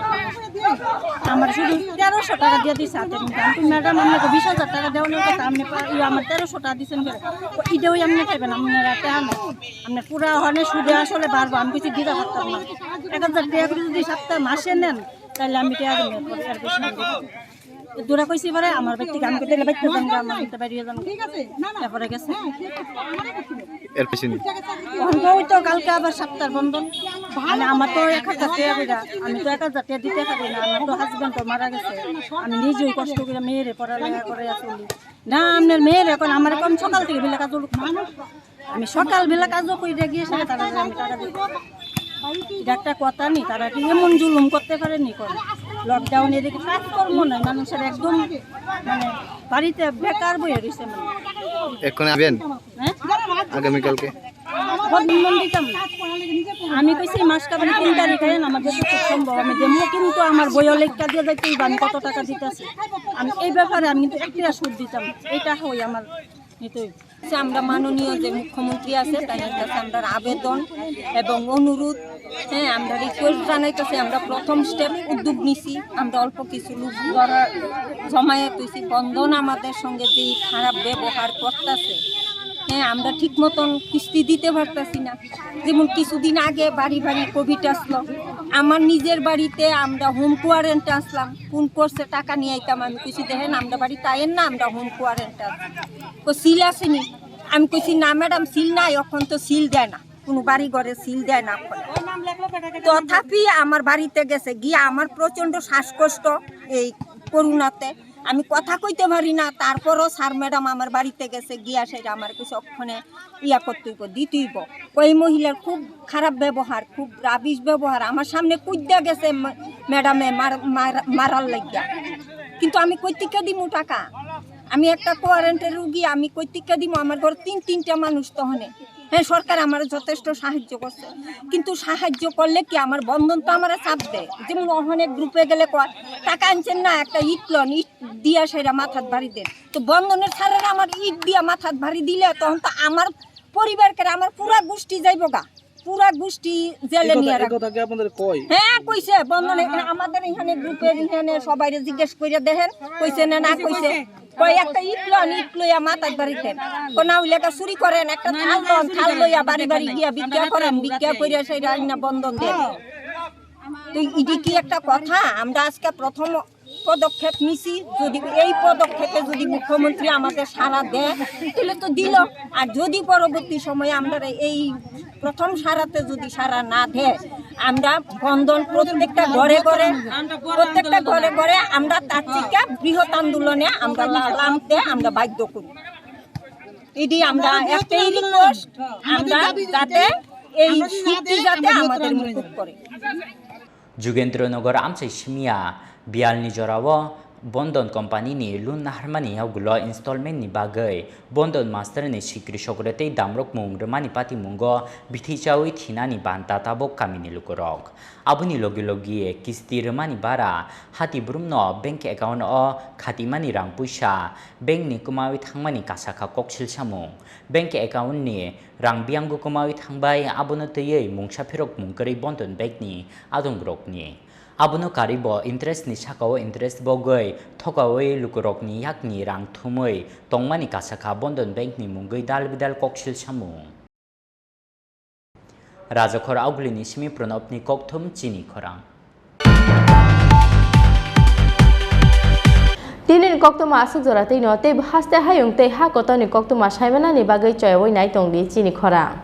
আমার শুধু তেরোশো টাকা দিয়ে দিছে হাতে নিতে। আমি তো, "ম্যাডাম, আপনি তো বিশ হাজার টাকা দেওয়ানোর কথা, আপনি পা-, ইয়ে, আমার তেরোশো টাকা দিচ্ছেন কেন?" তো এটাও আপনি খাইবেন, আপনারা টাকা নেই। আপনি পুরা হনে সুদে আসলে বাড়বো। আমি কিছু দিতে পারতাম না। এক হাজার টাকা করে যদি সপ্তাহ মাসে নেন, তাহলে আমি টাকা দেবো। এর বেশি আমি দিতে পারবো না। দূরে কইছি এবারে আমার বাড়ি থেকে আমি কইতে বাইতে যান গা, আমার বাড়ি যান। ঠিক আছে, না, না। তারপরে গেছে। হ্যাঁ, ঠিক আছে, আমারও করছিল। এর পিছনে। অন্ধ হইতো কালকে আবার সপ্তাহ বন্ধন। মানে আমার তো এক হাজার টাকা করে, আমি তো এক হাজার টাকা দিতে পারি না, আমার তো হাজবেন্ড তো মারা গেছে। আমি নিজেই কষ্ট করে মেয়েরে পড়ালেখা করে আসলি। না, আপনার মেয়ের এখন আমার এখন সকাল থেকে বিলে কাজ আমি সকালবেলা কাজও কইরা গিয়ে সেটা তারা আমি টাকা দিই। এটা একটা কথা নেই, তারা কি এমন জুলুম করতে পারেনি কোন? লকডাউনে দেখি কাজকর্ম নাই, মানুষের একদম মানে বাড়িতে বেকার বইয়া রইছে মানে। এখন আবেন? হ্যাঁ? আগামীকালকে? বন্ধন দিতাম না। আমি কইছি মাস কাবানি তিন তারিখ আইন আমার যতটুকু সম্ভব আমি দেবো, কিন্তু আমার বইও লেখা দিয়ে যাইতে হইব, আমি কত টাকা দিতেছি। আমি এই ব্যাপারে আমি কিন্তু একটা সুদ দিতাম না। এটা হয় আমার নিতে হইব। যে আমরা মাননীয় যে মুখ্যমন্ত্রী আছে, তার কাছে আমরা আবেদন এবং অনুরোধ, হ্যাঁ, আমরা রিকোয়েস্ট জানাইতেছি। আমরা প্রথম স্টেপ উদ্যোগ নিছি, আমরা অল্প কিছু লোক জড়া-, জমায়েত হইছি। বন্ধন আমাদের সঙ্গে যে খারাপ ব্যবহার করতেছে, হ্যাঁ, আমরা ঠিক মতন কিস্তি দিতে পারতাছি না। যেমন কিছুদিন আগে বাড়ি বাড়ি কোভিড আসলো, আমার নিজের বাড়িতে আমরা হোম কোয়ারেন্টাইন আসলাম। ফোন করছে, টাকা নিয়ে আইতাম। আমি কইছি, "দেখেন, আমরা বাড়িতে আইয়েন না, আমরা হোম কোয়ারেন্টাইন।" তো সিল আসেনি। আমি কইছি, "না ম্যাডাম, সিল নাই, এখন তো সিল দেয় না, কোনো বাড়ি ঘরে সিল দেয় না এখন।" তথাপি আমার বাড়িতে গেছে গিয়ে আমার প্রচণ্ড শ্বাসকষ্ট এই করোনাতে। আমি কথা কইতে পারি না, তারপরও স্যার ম্যাডাম আমার বাড়িতে গেছে গিয়া সেটা আমার কিছু অক্ষণে ইয়া করতে হইব, দিতে হইব। ওই মহিলার খুব খারাপ ব্যবহার, খুব রাবিশ ব্যবহার। আমার সামনে কুদ্দা গেছে মা-, ম্যাডামে মার-, মার-, মারার লাগিয়া। কিন্তু আমি কইতিকা দিমু টাকা? আমি একটা কোয়ারেন্টের রুগী, আমি কইতিকা দিমু? আমার ঘর তিন তিনটা মানুষ তহনে। হ্যাঁ, সরকার আমার যথেষ্ট সাহায্য করছে, কিন্তু সাহায্য করলে কি আমার বন্ধন তো আমার চাপ দেয়। যেমন অনেক গ্রুপে গেলে কয়, "টাকা আনছেন না, একটা ইট লন, ইট দিয়া সেটা মাথাত বাড়ি দেন।" তো বন্ধনের স্যারেরা আমার ইট দিয়া মাথাত বাড়ি দিলে তখন তো আমার পরিবারকে, আমার পুরা গোষ্ঠী যাইবো গা, পুরা গোষ্ঠী জেলে এই কথা, নিয়ে এই রাখবো। কথা কি আপনাদের কয়? হ্যাঁ, কইছে বন্ধনে, আমাদের এখানে গ্রুপের এখানে সবাইরে জিজ্ঞেস করে দেখেন, কইছে না, না কইছে। কয় একটা ইট লন, ইট লইয়া মাথাত বাড়ি দেন। কো না হইলে একটা চুরি করেন, একটা থাল লন, থাল লইয়া বাড়ি বাড়ি গিয়া ভিক্ষা করেন, ভিক্ষা করিয়া সেই রান্না বন্ধন দেন। তো ইডি কি একটা কথা? আমরা আজকে প্রথম পদক্ষেপ নিছি। যদি এই পদক্ষেপে যদি মুখ্যমন্ত্রী আমাদের সাড়া দেয়, তাহলে তো দিল। আর যদি পরবর্তী সময়ে আমরা এই প্রথম সারাতে যদি সারা না দেয়, আমরা বন্ধন প্রত্যেকটা ঘরে ঘরে, প্রত্যেকটা ঘরে ঘরে আমরা তার থেকে বৃহৎ আন্দোলনে আমরা লা-, লামতে আমরা বাধ্য করি। এটি আমরা একটাই রিকোয়েস্ট, আমরা যাতে এই চুক্তি যাতে আমাদের মুকুব করে। Jugendra Nagar amchai simia bialni jorao Bondon company ni loan naharmani yagulo installment ni bagwi Bondon master ni sikri sokro tei damrok mung rwmani patimungo bithi chawi thinani banta tabok kamini lukurok. Aboni logi logi kisti rwmani bara hati brumno bank account o khatimani rang puisa bank ni kwmawi thangmani kasakha koksil samung. Bank account ni rang biyanggo kwmawi thangbai, abono twiwi mungsa phirok mung kwrwi Bondon bank ni adongrokni. Abono karwi bo interest ni sakao interest bogwi thokawi lukurokni yakni rang thumwi tongmani kasakha Bondon bank ni mungwi dal bidal koksil samung. Rajakhor Augulini simi Pranabni kokthum chini khorang. Tinini koktwma aswk jora twino tei haste hayung tei ha kotorni koktwma saimanani bagwi choyaui nai tongdi chini khorang.